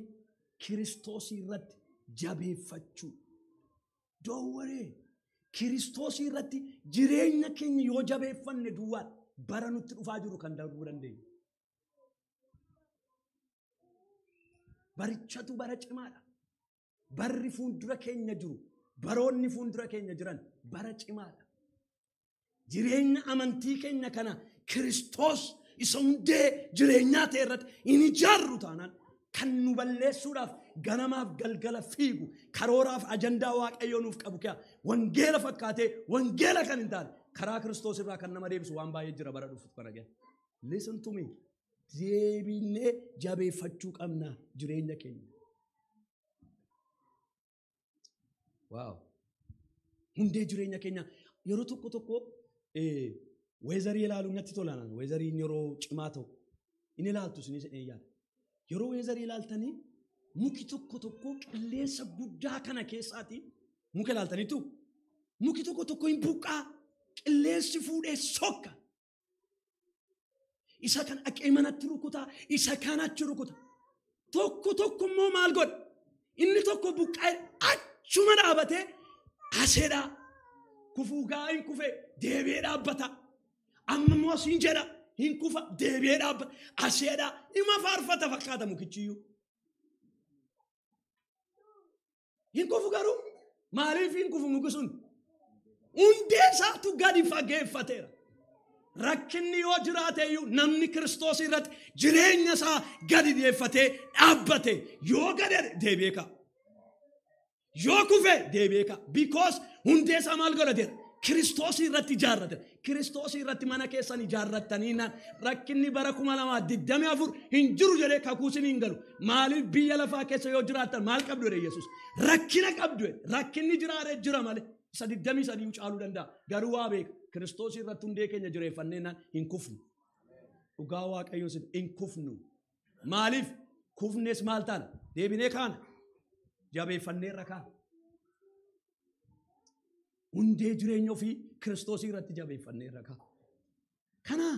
Kiristoos irratti jabeeffachuu. Don't worry. Kiristoos irratti jireenya keenya yoo jabeeffanne duwwaa bara nutti dhufaa jiru kan darbuu dandeenyu. Barichatu bara cimaadha. Barri fuuldura keenya jiru, baroonni fuuldura keenya jiran bara cimaadha. Jireenya amantii keenya kana Kiristoos isa hundee jireenyaa ta'e irratti hin ijaarru taanaan kan nu balleessuudhaaf ganamaaf galgala fiigu karooraaf ajandaa Waaqayyoo nuuf qabu kee wangeela fakkaatee wangeela kan hin taane karaa Kiristoos irraa kan nama deebisu waan baay'ee jira bara dhufu kana keessa. Listen to me. Deebinee jabeeffachuu qabna jireenya keenya. Wow. Hundee jireenya keenya yeroo tokko tokko weezarii ilaaluun natti tola naan. Weezariin yeroo cimaa ta'u inni ilaaltu isinis yaada. Yeroo weezarii ilaaltanii muki tokko tokko qilleensa guddaa kana keessaati muka ilaaltaniitu muki tokko tokko hin buqqaa qilleensi fuudhee sokka. Isa kan dhaqee manatti rukuta, isa kan achi rukuta. Tokko tokko immoo maal godha? Inni tokko buqqa'ee achuma dhaabatee aseedha. Kufuu gaa hin kufe deebi'ee dhaabbata. Amma immoo asiin jedha hin kufa deebi'ee dhaabbata. Aseedha ima faarfata fakkaata mukichiyyuu. Hin kufu garuu maaliif hin kufu muki sun? Hundee isaatu gadi fageeffateera. Rakkinni yoo jiraate iyyuu namni Kiristoos irratti jireenya isaa gadi dhiyeeffatee dhaabbate yoo gadi deebi'ee ka'a. Yoo kufe deebi'ee ka'a. Because hundee isaa maal godhateera? Kiristoos irratti ijaarrateera. Kiristoos irratti mana keessan ijaarrattanii naan rakkinni bara 2024 hin jiru jedhee kakuu isin hin galu. Maaliif biyya lafaa keessa yoo jiraattan maal qabdu jedhe Yesuus? Rakkina qabdu jedhe. Rakkinni jiraatee jira malee. Isa 23 caaluu danda'a. Garuu waa beeka. Kiristoos irratti hundee keenya jireeffannee naan hin kufnu. Dhugaa Waaqayyoo sin hin kufnu. Maaliif kufnes maal taana? Deebinee kaana. Jabeeffanneerra kaana. Hundee jireenya ofii Kiristoos irratti jabeeffanneerra kaana.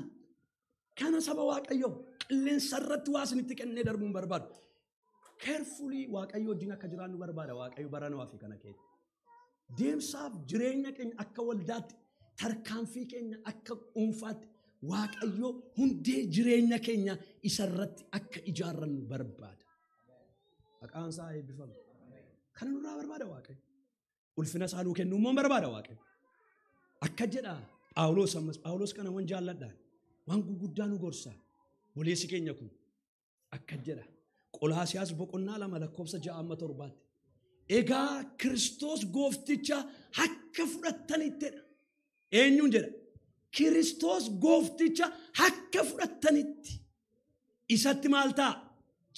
Kana saba Waaqayyoo qilleensa irratti waa isinitti kennee darbuun barbaadu. Carefully Waaqayyoo wajjin akka jiraannu barbaada Waaqayyo bara nawaa fi kana keessa. Deemsaaf jireenya keenya akka waldaatti tarkaanfii keenya akka dhuunfaatti Waaqayyo hundee jireenya keenya isarratti akka ijaarrannu barbaada. Maqaan isaa eebbifamu. Kana nurraa barbaada Waaqayyo. Ulfina isaa nuu kennuu immoo barbaada Waaqayyo. Akka jedha Phaawulos ammas Phaawulos kana waan jaalladhaan waan guguddaa nu gorsa. Boleessi keenya kun akka jedha Qolaasiyaas boqonnaa 2 lakkoofsa 6-7. Egaa Kiristoos goofticha akka fudhattanittidha. Eenyuun jedha? Kiristoos goofticha akka fudhattanitti. Isatti maal ta'a?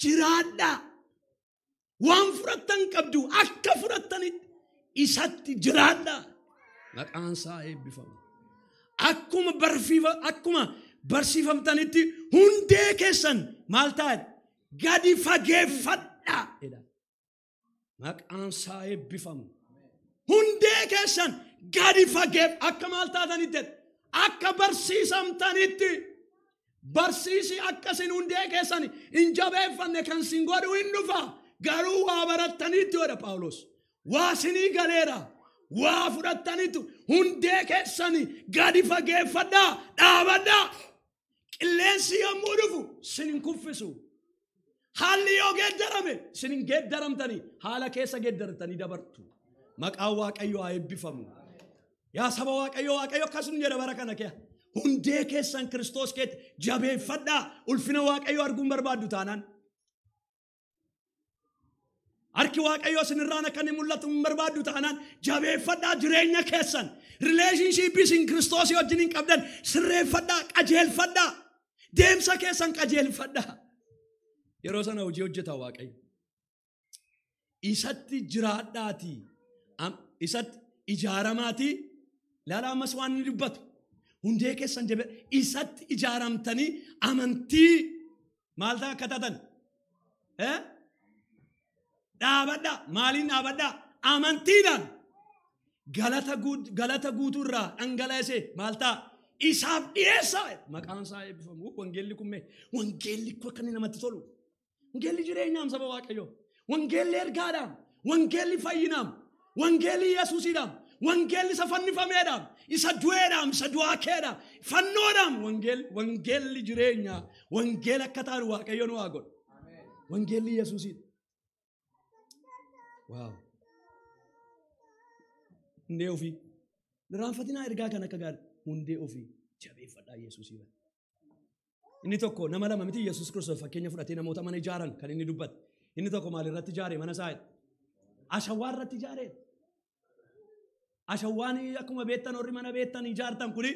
Jiraadhaa. Waan fudhattan qabdu akka fudhattanitti isatti jiraadhaa. Maqaan isaa eebbifamu. Akkuma barsiifamtanitti hundee keessan maal ta'a? Gadi fageeffadhaa jedha. Maqaan isaa eebbifamu. Hundee keessan gadi fageef akka maal taatanitti akka barsiisamtanitti barsiisi akkasin hundee keessan hin jabeeffanne kan sin godhu hin dhufa. Garuu waa barattaniitu jedha Phaawulos. Waa sinii galeera. Waa fudhattaniitu hundee keessanii gadi fageeffadhaa dhaabadhaa. Qilleensi yommuu dhufu sin hin kuffisu. Haalli yoo geeddarame sin hin geeddaramtanii haala keessa geeddaramtanii dabartu. Maqaan Waaqayyoo haa eebbifamu. Yaa saba Waaqayyoo, Waaqayyo akkasuma jedha bara kana kee. Hundee keessan Kiristoos keetti jabeeffadhaa. Ulfina Waaqayyoo arguun barbaaddu taanaan. Harki Waaqayyoo sinirraan akka inni mul'atu hin barbaaddu taanaan jabeeffadhaa jireenya keessan. Rileeshinshiippii isin Kiristoosii wajjin hin qabdan sirreeffadhaa, qajeelfadhaa. Deemsa keessan qajeelfadhaa. Yeroo sana hojii hojjeta Waaqayyo. Isatti jiraadhaatii, isatti ijaaramaatii, laala ammas waan inni dubbatu. Hundee keessan jabe isatti ijaaramtanii amantii maal ta'a akka taatan? Dhaabadhaa. Maaliin dhaabadhaa? Amantiidhaan galata guutuurraa dhangalaasee maal ta'a? Isaaf dhiyeessaa. Maqaan isaa eebbifamu. Wangeelli kun mee? Wangeelli kun akka inni namatti tolu. Wangeelli jireenyaam saba Waaqayyoo. Wangeelli ergaadhaam. Wangeelli fayyinaam. Wangeelli Yesuusiidhaam. Wangeelli isa fannifameedhaam. Isa du'eedhaam. Isa du'aa keedhaam. Fannoodhaam. Wangeelli jireenyaa. Wangeela akka taanu Waaqayyo nu haa godhu. Wangeelli Yesuusiidha. Waaw. Hundee ofii. Raanfatinaa ergaa kan akka gaarii. Hundee ofii jabeeffadhaa Yesuusii. Inni tokko nama lama miti Yesuus Kiristoos fakkeenya fudhatee namoota mana ijaaran kan inni dubbate. Inni tokko maalirratti ijaare mana isaa? Ashawaa irratti ijaare. Ashawaan akkuma beektan warri mana beektan ijaartan kuni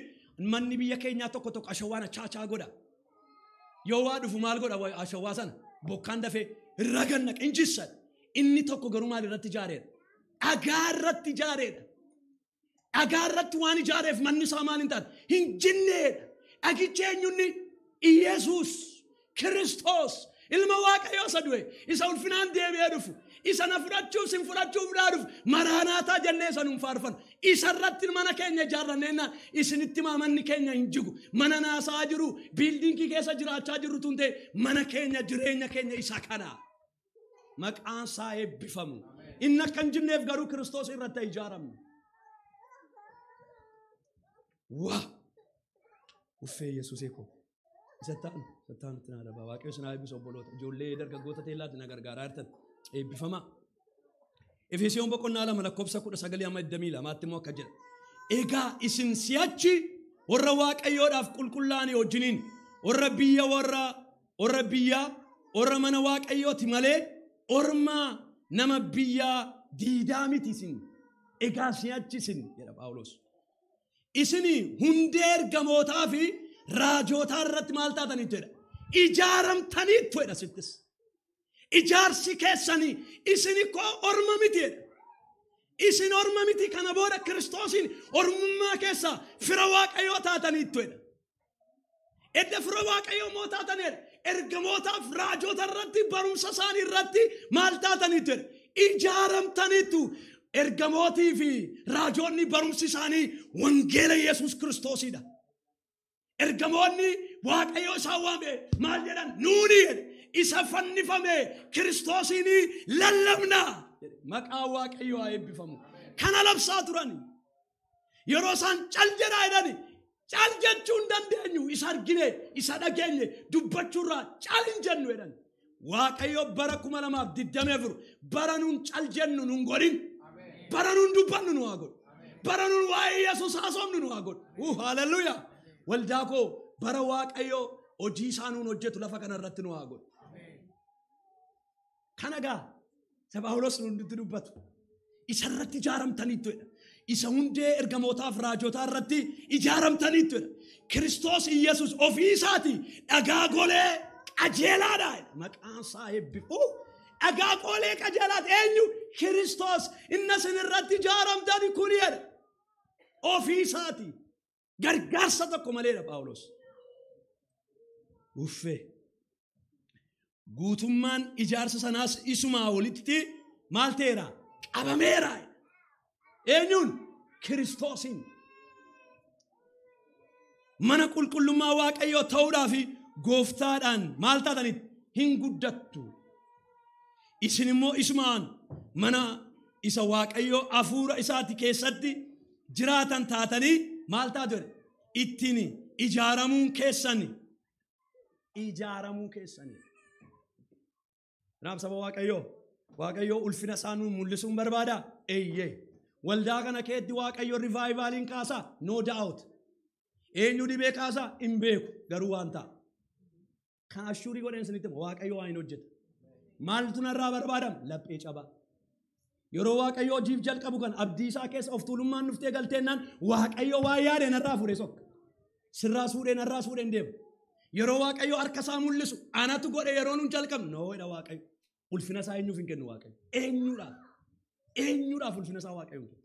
manni biyya keenyaa tokko tokko ashawaan achaachaa godha. Yoo waa dhufu maal godha ashawaa sana? Bokkaan dafee raganna qinjissa. Inni tokko garuu maalirratti ijaareedha? Dhagaa irratti ijaareedha. Dhagaa irratti waan ijaareef manni isaa maal hin taane? Hin jinneedha. Dhagichi eenyunni? Iyesuus Kiristoos ilma Waaqayyoo isa du'e, isa ulfinaan deebi'ee dhufu, isa na fudhachuuf sin fudhachuuf daa dhufu, maraanaataa jennee isa nuun faarfannu. Isa irratti mana keenya ijaarranneenna isinitti himaa manni keenya hin jigu. Mana naasaa jiru, biildiingii keessa jiraachaa jirru tun ta'e mana keenya jireenya keenya isa kana. Maqaan isaa eebbifamu. Inni akka hin jinneef garuu Kiristoos irratti ijaaramne. Waa! Uffee Yesuusee koo. Isatti aanu na darbaa. Waaqayyo isin haa eebbisu obboloota. Ijoollee dargaggoota teellaatti na gargaaraa jirtan. Eebbifamaa. Efesoon boqonnaa 2 lakkoofsa 19 amma 22 immoo akka jedha. Egaa isin si'achi warra Waaqayyoodhaaf qulqullaa'anii wajjiniin warra biyya warra biyya warra mana Waaqayyooti malee orma nama biyya diidaa miti isin. Egaa si'achi isin jedha Phaawulos. Isin hundee ergamootaa fi raajootaa irratti maal taataniitu jedha? Ijaaramtaniitu jedha sittis. Ijaarsi keessanii isin koo orma miti jedha. Isin orma miti kana booda Kiristoosiin ormummaa keessa fira Waaqayyoo taataniitu jedha. Edda fira Waaqayyoo moo taataniidha? Ergamootaaf raajoota irratti barumsa isaanii irratti maal taataniitu jedha? Ijaaramtaniitu. Ergamootii fi raajoonni barumsi isaanii wangeela Yesuus Kiristoosidha. Ergamoonni Waaqayyoo isaan waame maal jedhan? Nuuni jedhe isa fannifame Kiristoosiin lallabna. Maqaa Waaqayyoo haa eebbifamu. Kana labsaa turan. Yeroo isaan cal jedhaa jedhani cal jechuu hin dandeenyu, isa argine isa dhageenye dubbachuurraa cal hin jennu jedhan. Waaqayyo bara 2024 bara nuun cal jennu nuun godhin. Bara nuun dubbannu nu haa godhu. Bara nuun waa'ee Yesuus haasofnu nu haa godhu. Haleluuyaa. Waldaa koo bara Waaqayyo hojii isaa nuun hojjetu lafa kana irratti nu haa godhu. Kana gaa Phaawulos nuun dubbatu. Isa irratti ijaaramtaniitu jedha. Isa hundee ergamootaaf raajootaa irratti ijaaramtaniitu jedha. Kiristoos Iyesuus ofii isaati dhagaa golee qajeelaadha. Maqaan isaa eebbifamu. Dhagaa golee qajeelaadha. Eenyu? Kiristoos. Inni isin irratti ijaaramtani kun jedha. Ofii isaati. Gargaarsa tokko maleedha Phaawulos. Uffee. Guutummaan ijaarsa sanaas isumaa walitti maal ta'eera? Qabameera. Eenyuun? Kiristoosiin. Mana qulqullummaa Waaqayyoo ta'uudhaaf gooftaadhaan maal taatanitti hin guddattu. Isin immoo isumaan mana isa Waaqayyoo hafuura isaati keessatti jiraatan taatanii maal taatu jedhe? Ittiin ijaaramuun keessani. Ijaaramuu keessani. Kanaaf saba Waaqayyoo, Waaqayyoo ulfina isaa nuun mul'isuun barbaada? Eeyyee. Waldaa kana keetti Waaqayyo rivaayivaliin kaasaa? No doubt. Eenyu dhibee kaasaa? Hin beeku. Garuu waan ta'a. Kan ashuurii godheen isinitti hima. Waaqayyo waan hin hojjetu. Maaltu narraa barbaadama? Laphee cabaa. Yeroo Waaqayyo hojiif jalqabu kan abdii isaa keessa of tuulummaan dhuftee galteennaan Waaqayyo waa yaade narraa fuudhee sokka. Sirraas fuudhee narraas fuudhee hin deemu. Yeroo Waaqayyo harka isaa mul'isu anatu godhe yeroo nun jalqabnu noo jedha Waaqayyo. Ulfina isaa eenyuuf hin kennu Waaqayyo? Eenyuudhaaf? Eenyuudhaaf ulfina isaa Waaqayyo hin kennu?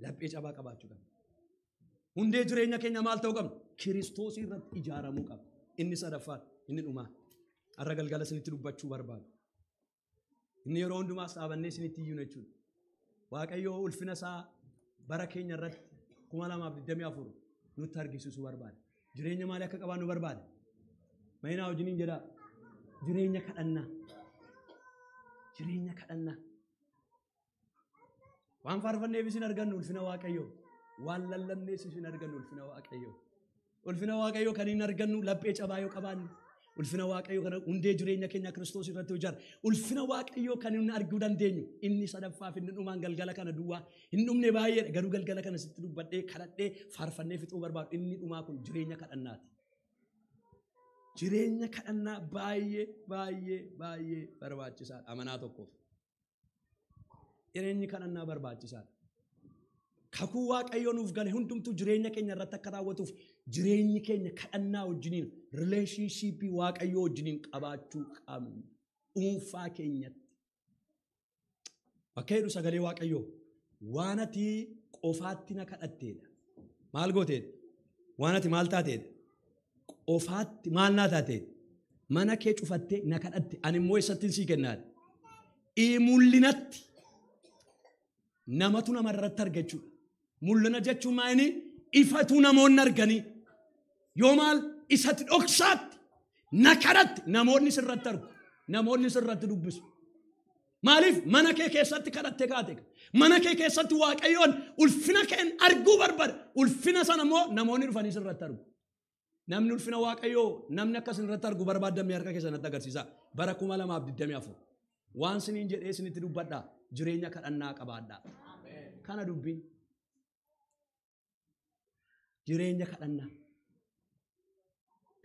Laphee cabaa qabaachuu qabna. Hundee jireenya keenya maal ta'uu qabna? Kiristoos irratti ijaaramuu qabna. Inni sadaffaan, inni dhumaa. Har'a galgala isinitti dubbachuu barbaadu. Inni yeroo hundumaas dhaabannee isinitti iyyuu jechuudha. Waaqayyo ulfina isaa bara keenya irratti 2024 nutti argisiisuu barbaada. Jireenya maalii akka qabaannu barbaada? Mayinaa wajjiniin jedhaa. Jireenya kadhannaa. Jireenya kadhannaa. Waan faarfanneef isin argannu ulfina Waaqayyoo. Waan lallabneef isin argannu ulfina Waaqayyoo. Ulfina Waaqayyoo kan hin argannu laphee cabaa yoo qabaanne. Ulfina Waaqayyoo kana hundee jireenya keenya Kiristoos irratti ijaara. Ulfina Waaqayyoo kan hin arguu dandeenyu inni sadaffaaf inni dhumaan galgala kana duwwaa hin dhumne baay'eedha. Garuu galgala kana sitti dubbadhee kadhadhee faarfannee fixuu barbaadu. Inni dhumaa kun jireenya kadhannaati. Jireenya kadhannaa baay'ee baay'ee baay'ee barbaachisaadha amanaa tokkoof. Jireenyi kadhannaa barbaachisaadha. Kakuu Waaqayyoo nuuf gale hundumtuu jireenya keenya irratti akka raawwatuuf jireenyi keenya kadhannaa wajjiniin rileeshinshiippii Waaqayyoo wajjiniin qabaachuu qabna. Dhuunfaa keenyatti. Bakka jedhu sagalee Waaqayyoo waan ati qofaatti na kadhatteedha. Maal gooteedha? Waan ati maal taateedha? Qofaatti maal naa taateedha? Mana kee cufattee na kadhatte. Ani immoo eessattiin sii kennaadha? Mul'inatti. Namatu namarratti arga jechuudha. Mul'ina jechuun maal inni? Ifatu namoonni arganii. Yoo maal isatti dhoksaatti na kadhatte namoonni sirratti argu. Namoonni sirratti dubbisu. Maaliif mana kee keessatti kadhatte kaate? Mana kee keessatti Waaqayyoon ulfina keen arguu barbaada. Ulfina sana immoo namoonni dhufanii sirratti argu. Namni ulfina Waaqayyoo namni akka sirratti argu barbaadamee harka keessanitti agarsiisa. Bara 2024. Waan siniin jedhee isinitti dubbadhaa. Jireenya kadhannaa qabaadhaa. Kana dubbiin. Jireenya kadhannaa.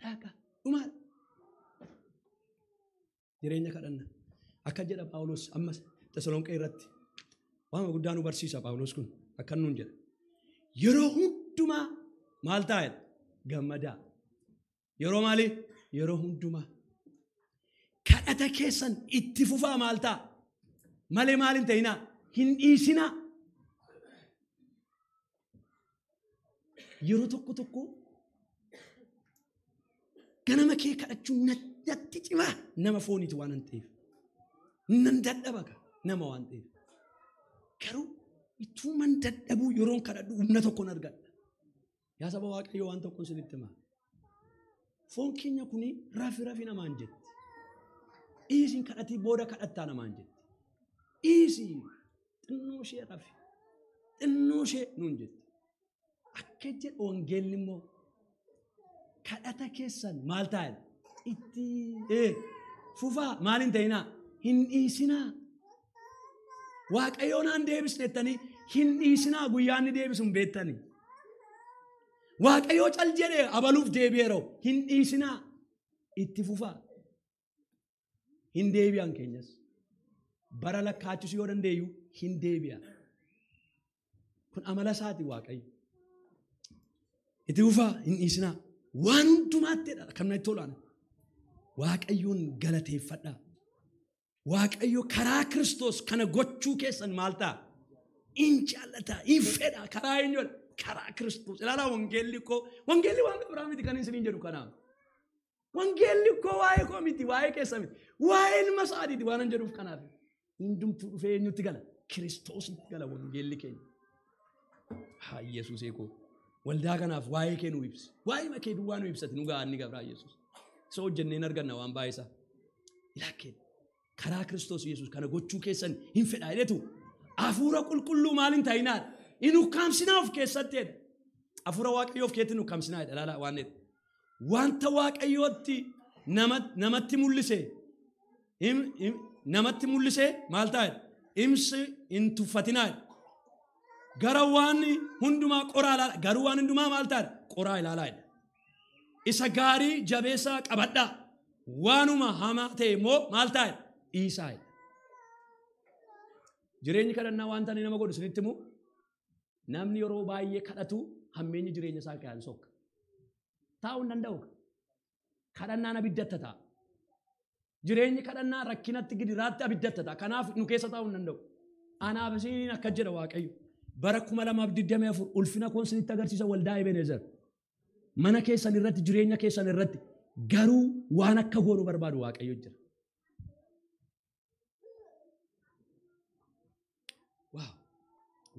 Dhaaqa. Dhumaadha. Jireenya kadhannaa. Akka jedha Phaawulos ammas Tasalonqee irratti. Waan guddaa nu barsiisa Phaawulos kun. Akka nuun jedha. Yeroo hundumaa maal taa'edha? Gammadaa. Yeroo maali? Yeroo hundumaa. Kadhata keessan itti fufaa maal ta'a? Malee maal hin ta'inaa? Hin dhiisinaa. Yeroo tokko tokko ganama kee kadhachuun natti cimaa nama fooniiti waan hin ta'eef. Nan dadhaba nama waan ta'eef. Garuu ituuman dadhabuu yeroon kadhadhu humna tokkoon argadha. Yaa saba Waaqayyoo waan tokkoon isinitti himaa. Foon keenya kuni rafi rafi namaan jetti. Dhiisiin kadhatii booda kadhattaa namaan jetti. Dhiisii xinnoo ishee rafi xinnoo ishee nuun jetti. Akka jedhu wangeelli immoo kadhata keessan maal taa'edha? Itti fufaa maal hin ta'inaa? Hin dhiisinaa. Waaqayyoo naan deebisne jettanii hin dhiisinaa guyyaa inni deebisu hin beektanii. Waaqayyoo cal jedhee abaluuf deebi'eeroo hin dhiisinaa. Itti fufaa. Hin deebi'an keenyas. Bara lakkaachisuu yoo dandeeyyu hin deebi'an. Kun amala isaati Waaqayyo. Itti fufaa hin dhiisinaa. Waan hundumaatti jedha kan natti tolaan. Waaqayyoon galateeffadhaa. Waaqayyo karaa Kiristoos kana gochuu keessan maal ta'a? In jaallataa, in fedha. Karaa eenyudha? Karaa Kiristoos. Ilaalaa wangeelli koo. Wangeelli waan biraa miti kan isiniin jedhu kanaaf. Wangeelli koo waa'ee koo miti, waa'ee keessa miti. Waa'ee ilma isaatiiti waan an jedhuuf kanaaf. Hundumtuu dhufee eenyutti gala? Kiristoositti gala wangeelli keenya. Haa Yesuusee koo. Waldaa kanaaf waa'ee kee nu ibsi. Waa'ee makee duwwaa nu ibsati nu ga'a inni gabraa Yesuus. Isa hojjenneen arganna waan baay'isaa. Ilaakkee. Karaa Kiristoos Yesuus kana gochuu keessan hin fedha jedhetu hafuura qulqulluu maal hin ta'inaa hin ukkaamsinaa of keessatti jedha. Hafuura Waaqayyoo of keessatti hin ukkaamsinaa jedha. Ilaalaa waan jedhu. Wanta Waaqayyootti namatti mul'ise namatti mul'ise maal ta'a jedha? Imsi hin tuffatinaa jedha. Gara waan hundumaa qoraa ilaalaa, garuu waan hundumaa maal ta'a jedha? Qoraa ilaalaa jedha. Isa gaarii jabeessaa qabadhaa. Waanuma hamaa ta'e immoo maal ta'a jedha? Dhiisaa jedha. Jireenyi kadhannaa waan ta'an nama godhu isinitti himu, namni yeroo baay'ee kadhatu hammeenyi jireenya isaa keessaan sokka. Taa'uu hin danda'u. Kadhannaan abiddatta ta'a. Jireenyi kadhannaa rakkinatti gidiraatti abiddatta ta'a. Kanaaf nu keessa taa'uu hin danda'u. Anaaf isiniin akka jedha Waaqayyo. Bara 2024 ulfina koon isinitti agarsiisa waldaa Ebenezer. Mana keessan irratti, jireenya keessan irratti garuu waan akka goonu barbaadu Waaqayyo jira. Waaw!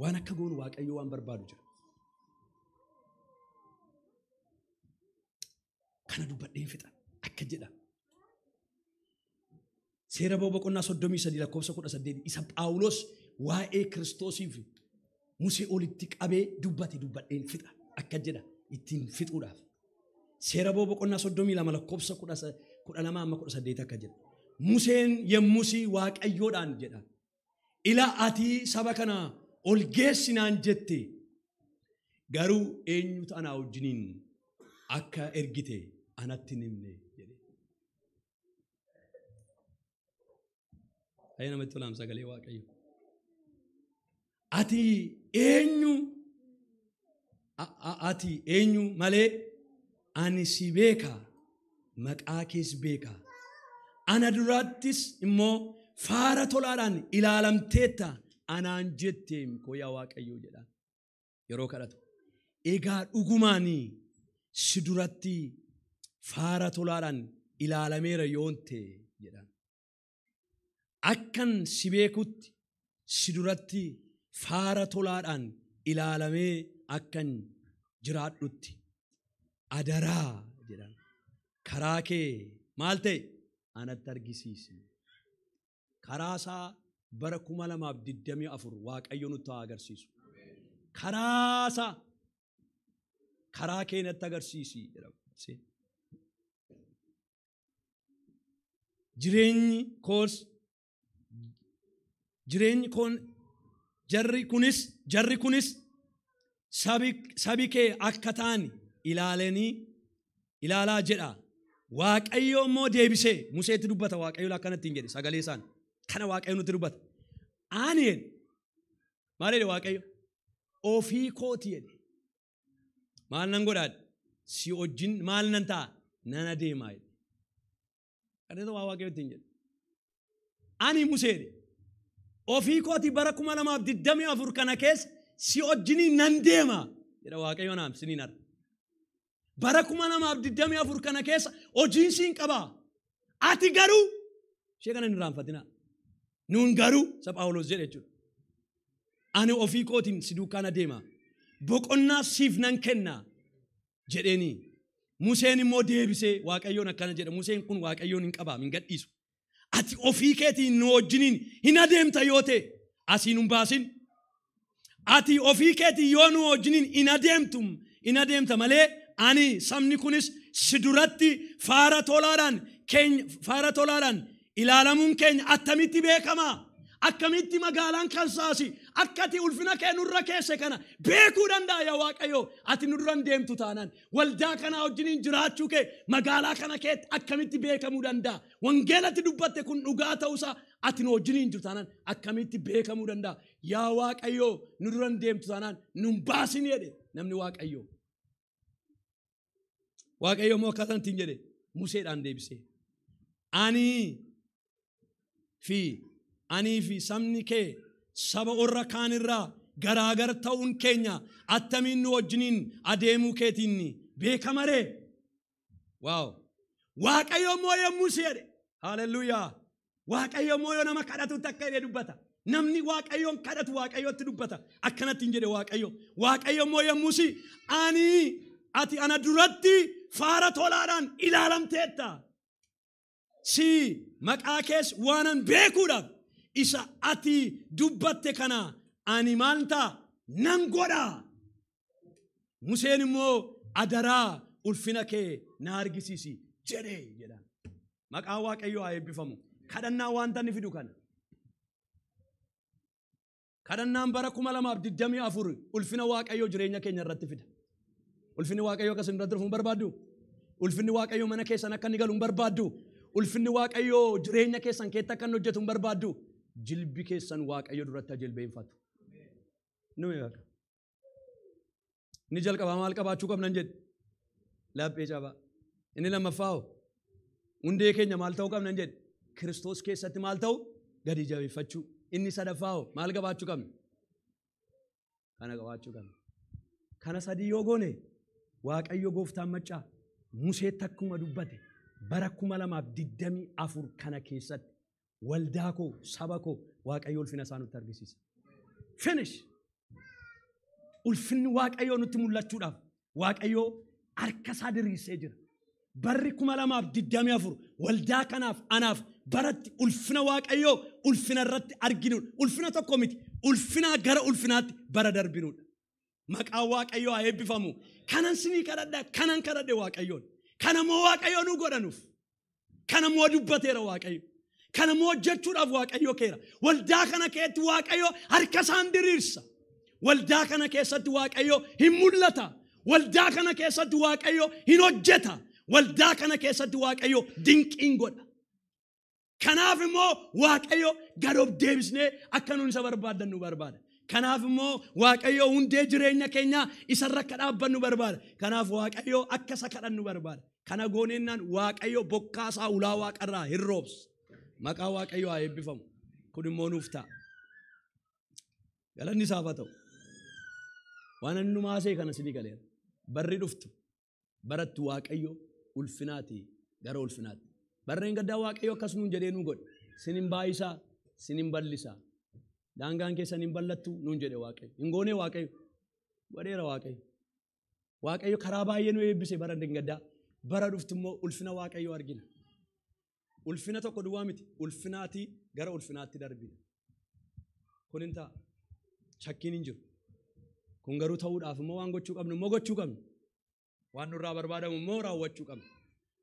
Waan akka goonu Waaqayyo waan barbaadu jira. Kana dubbadheen fixa akka jedha. Seera ba'uu boqonnaa 33 lakkoofsa 18 isa Phaawulos waa'ee Kiristoosiif Musee olitti qabee dubbate dubbadheen fixa akka jedha ittiin fixuudhaaf. Seera ba'uu boqonnaa 32 lakkoofsa 12 amma 18 akka jedha. Museen yemmusii Waaqayyoodhaan jedha. Ila ati saba kana ol geessinaan jette garuu eenyutu anaa wajjiniin akka ergite anatti hin himne jedhe. Ayya namatti tolaam sagalee Waaqayyo. Ati eenyu ati eenyu malee ani si beeka, maqaa kees beeka. Ana durattis immoo faara tolaadhaan ilaalamteetta anaan jetteem koo yaa Waaqayyo jedha. Yeroo kadhatu. Egaa dhugumaanii si duratti faara tolaadhaan ilaalameera yoon ta'e jedha. Akkan si beekutti si duratti faara tolaadhaan ilaalamee akkan jiraadhutti adaraa jedha. Karaa kee maal ta'e anatti argisiisi. Karaa isaa bara 2024 Waaqayyo nutti haa agarsiisu. Karaa isaa karaa kee natti agarsiisi jedha. Jireenyi koos jireenyi koon jarri kunis sabi kee akka ta'an ilaalanii ilaalaa jedha. Waaqayyo immoo deebisee Museetti dubbata. Waaqayyo akkanatti hin jedhe sagalee isaan. Kana Waaqayyo nutti dubbata. Ani jedhe maal jedhe Waaqayyo? Ofii kooti jedhe. Maal nan godhaa? Si wajjin maal nan ta'a? Nan adeemaa jedhe. Kana waa Waaqayyo ittiin jedhe. Ani Musee jedhe. Ofii kooti bara 2024 kana keessa si wajjiniin nan deema jedha Waaqayyo naaf siniin har'a. Bara 2024 kana keessa hojiin siin qaba. Ati garuu ishee kana hin irraanfatinaa. Nuun garuu isa Phaawulos jedhe jechuudha. Ani ofii kootiin si duukaan adeema. Boqonnaa siif nan kenna jedheeni. Museen immoo deebisee Waaqayyoon akkana jedha. Museen kun Waaqayyoon hin qabaam hin gadhiisu. Ati ofii keetiin nu wajjiniin hin adeemta yoo ta'e asiin hin baasin. Ati ofii keetiin yoo nu wajjiniin hin adeemta malee ani sabni kunis si duratti faara tolaadhaan ilaalamuun keenya attamitti beekama? Akkamitti magaalaan Kansaasi akkati ulfina kee nurra keesse kana beekuu danda'a yaa Waaqayyo? Ati nu duran deemtu taanaan waldaa kanaa wajjiniin jiraachuu kee magaalaa kana keetti akkamitti beekamuu danda'a? Wangeelatti dubbatte kun dhugaa ta'uusaa ati nu wajjiniin jirtu taanaan akkamitti beekamuu danda'a? Yaa Waaqayyo nu duran deemtu taanaan nun baasin jedhe namni Waaqayyo. Waaqayyo immoo akkaataa ittiin jedhe Museedhaan deebisee. Anii fi sabni kee saba warra kaanirraa garaagar ta'uun keenya attamiin nu wajjiniin adeemuu keetiin beekama ree? Waaw! Waaqayyo immoo yommuu si jedhe, haalelluuyaa! Waaqayyo immoo yoo nama kadhatutti akka jedhe dubbata. Namni Waaqayyoon kadhatu Waaqayyotti dubbata. Akkanatti hin jedhe Waaqayyo. Waaqayyo immoo yommuu si ani ati ana duratti faara tolaadhaan ilaalamteetta. Si maqaa kees waanan beekuudhaaf isa ati dubbatte kana ani maal ta'a nan godha. Museen immoo adaraa ulfina kee na argisiisi jedhee jedha. Maqaan Waaqayyoo haa eebbifamu. Kadhannaa wanta inni fidu kana. Kadhannaan bara 2024 ulfina Waaqayyoo jireenya keenya irratti fida. Ulfinni Waaqayyoo akka isin irratti dhufu hin barbaaddu? Ulfinni Waaqayyoo mana keessan akka inni galu hin barbaaddu? Ulfinni Waaqayyoo jireenya keessan keetti akka inni hojjetu hin barbaaddu? Jilbi keessan Waaqayyo duratti haa jilbeenfatu. Nuyi bakka. Inni jalqabaa maal qabaachuu qabnan jedhe? Laphee cabaa. Inni lammaffaa hoo? Hundee keenya maal ta'uu qabnan jedhe? Kiristoos keessatti maal ta'u? Gadi jabeeffachuu. Inni sadaffaa hoo maal qabaachuu qabna? Kana qabaachuu qabna. Kana sadii yoo goone Waaqayyo gooftaan maccaa Museetti akkuma dubbate bara 2024 kana keessatti waldaa koo saba koo Waaqayyo ulfina isaa nutti argisiisa. Finish! Ulfinni Waaqayyoo nutti mul'achuudhaaf Waaqayyo harka isaa diriirsee jira. Barri 2024 waldaa kanaaf anaaf baratti ulfina Waaqayyoo ulfina irratti arginudha. Ulfina tokko miti, ulfinaa gara ulfinaatti bara darbinudha. Maqaan Waaqayyoo haa eebbifamu. Kanan sinii kadhadha, kanan kadhadhe Waaqayyoon. Kanammoo Waaqayyoo nu godhanuuf. Kanammoo dubbateera Waaqayyo. Kanammoo hojjechuudhaaf Waaqayyo keera. Waldaa kana keessatti Waaqayyo harka isaan diriirsa. Waldaa kana keessatti Waaqayyo hin mul'ata. Waldaa kana keessatti Waaqayyo hin hojjeta. Waldaa kana keessatti Waaqayyo dinqiin godha. Kanaaf immoo Waaqayyo gad of deebisnee akka nuun isa barbaaddan nu barbaada. Kanaaf immoo Waaqayyo hundee jireenya keenyaa isarra akka dhaabbannu barbaada. Kanaaf Waaqayyo akka isa kadhannu barbaada. Kana gooneennaan Waaqayyo bokkaasaa ulaa waaqarraa hin roobsa. Maqaa Waaqayyoo haa eebbifamu. Kun immoo nuuf ta'a. Galanni isaaf haa ta'u. Waan inni maasee kana sinii galeera. Barri dhuftu baratti Waaqayyo ulfinaati gara ulfinaatti. Barreen gaddaa Waaqayyo akkas nuun jedhee nu godhe. Sin hin baay'isaa, sin hin bal'isaa. Daangaan keessan hin bal'attu nuun jedhe Waaqayyo. Hin goonee Waaqayyo. Godheera Waaqayyo. Waaqayyo karaa baay'ee nu eebbise bara gaddaa. Bara dhuftu immoo ulfina Waaqayyo argina. Ulfina tokko duwwaa miti. Ulfinaatii gara ulfinaatti darbina. Kun hin ta'a. Shakkiin hin jiru. Kun garuu ta'uudhaaf immoo waan gochuu qabnu immoo gochuu qabnu. Waan nurraa barbaadamu immoo raawwachuu qabnu.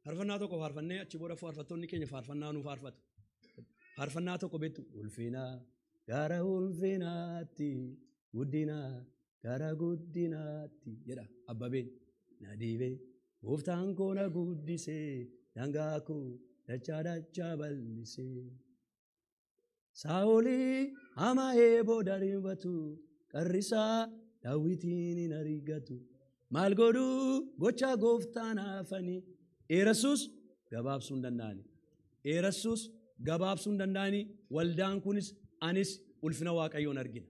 Faarfannaa tokko faarfannee achi booda faarfattoonni keenya faarfannaa nu faarfatu. Faarfannaa tokko beektu ulfina gara ulfinaatti guddina gara guddinaatti jedha Abbabeen. Na dhiibee gooftaan koo na guddisee daangaa koo dachaa dachaa bal'isee. Saa'olii hama eeboo darbatu qarrisaa Daawitiin hin argatu. Maal godhuu gocha gooftaan hafanii dheerassuus gabaabsuu hin danda'ani. Dheerassuus gabaabsuu hin danda'ani. Waldaan kunis anis ulfina Waaqayyoon argina.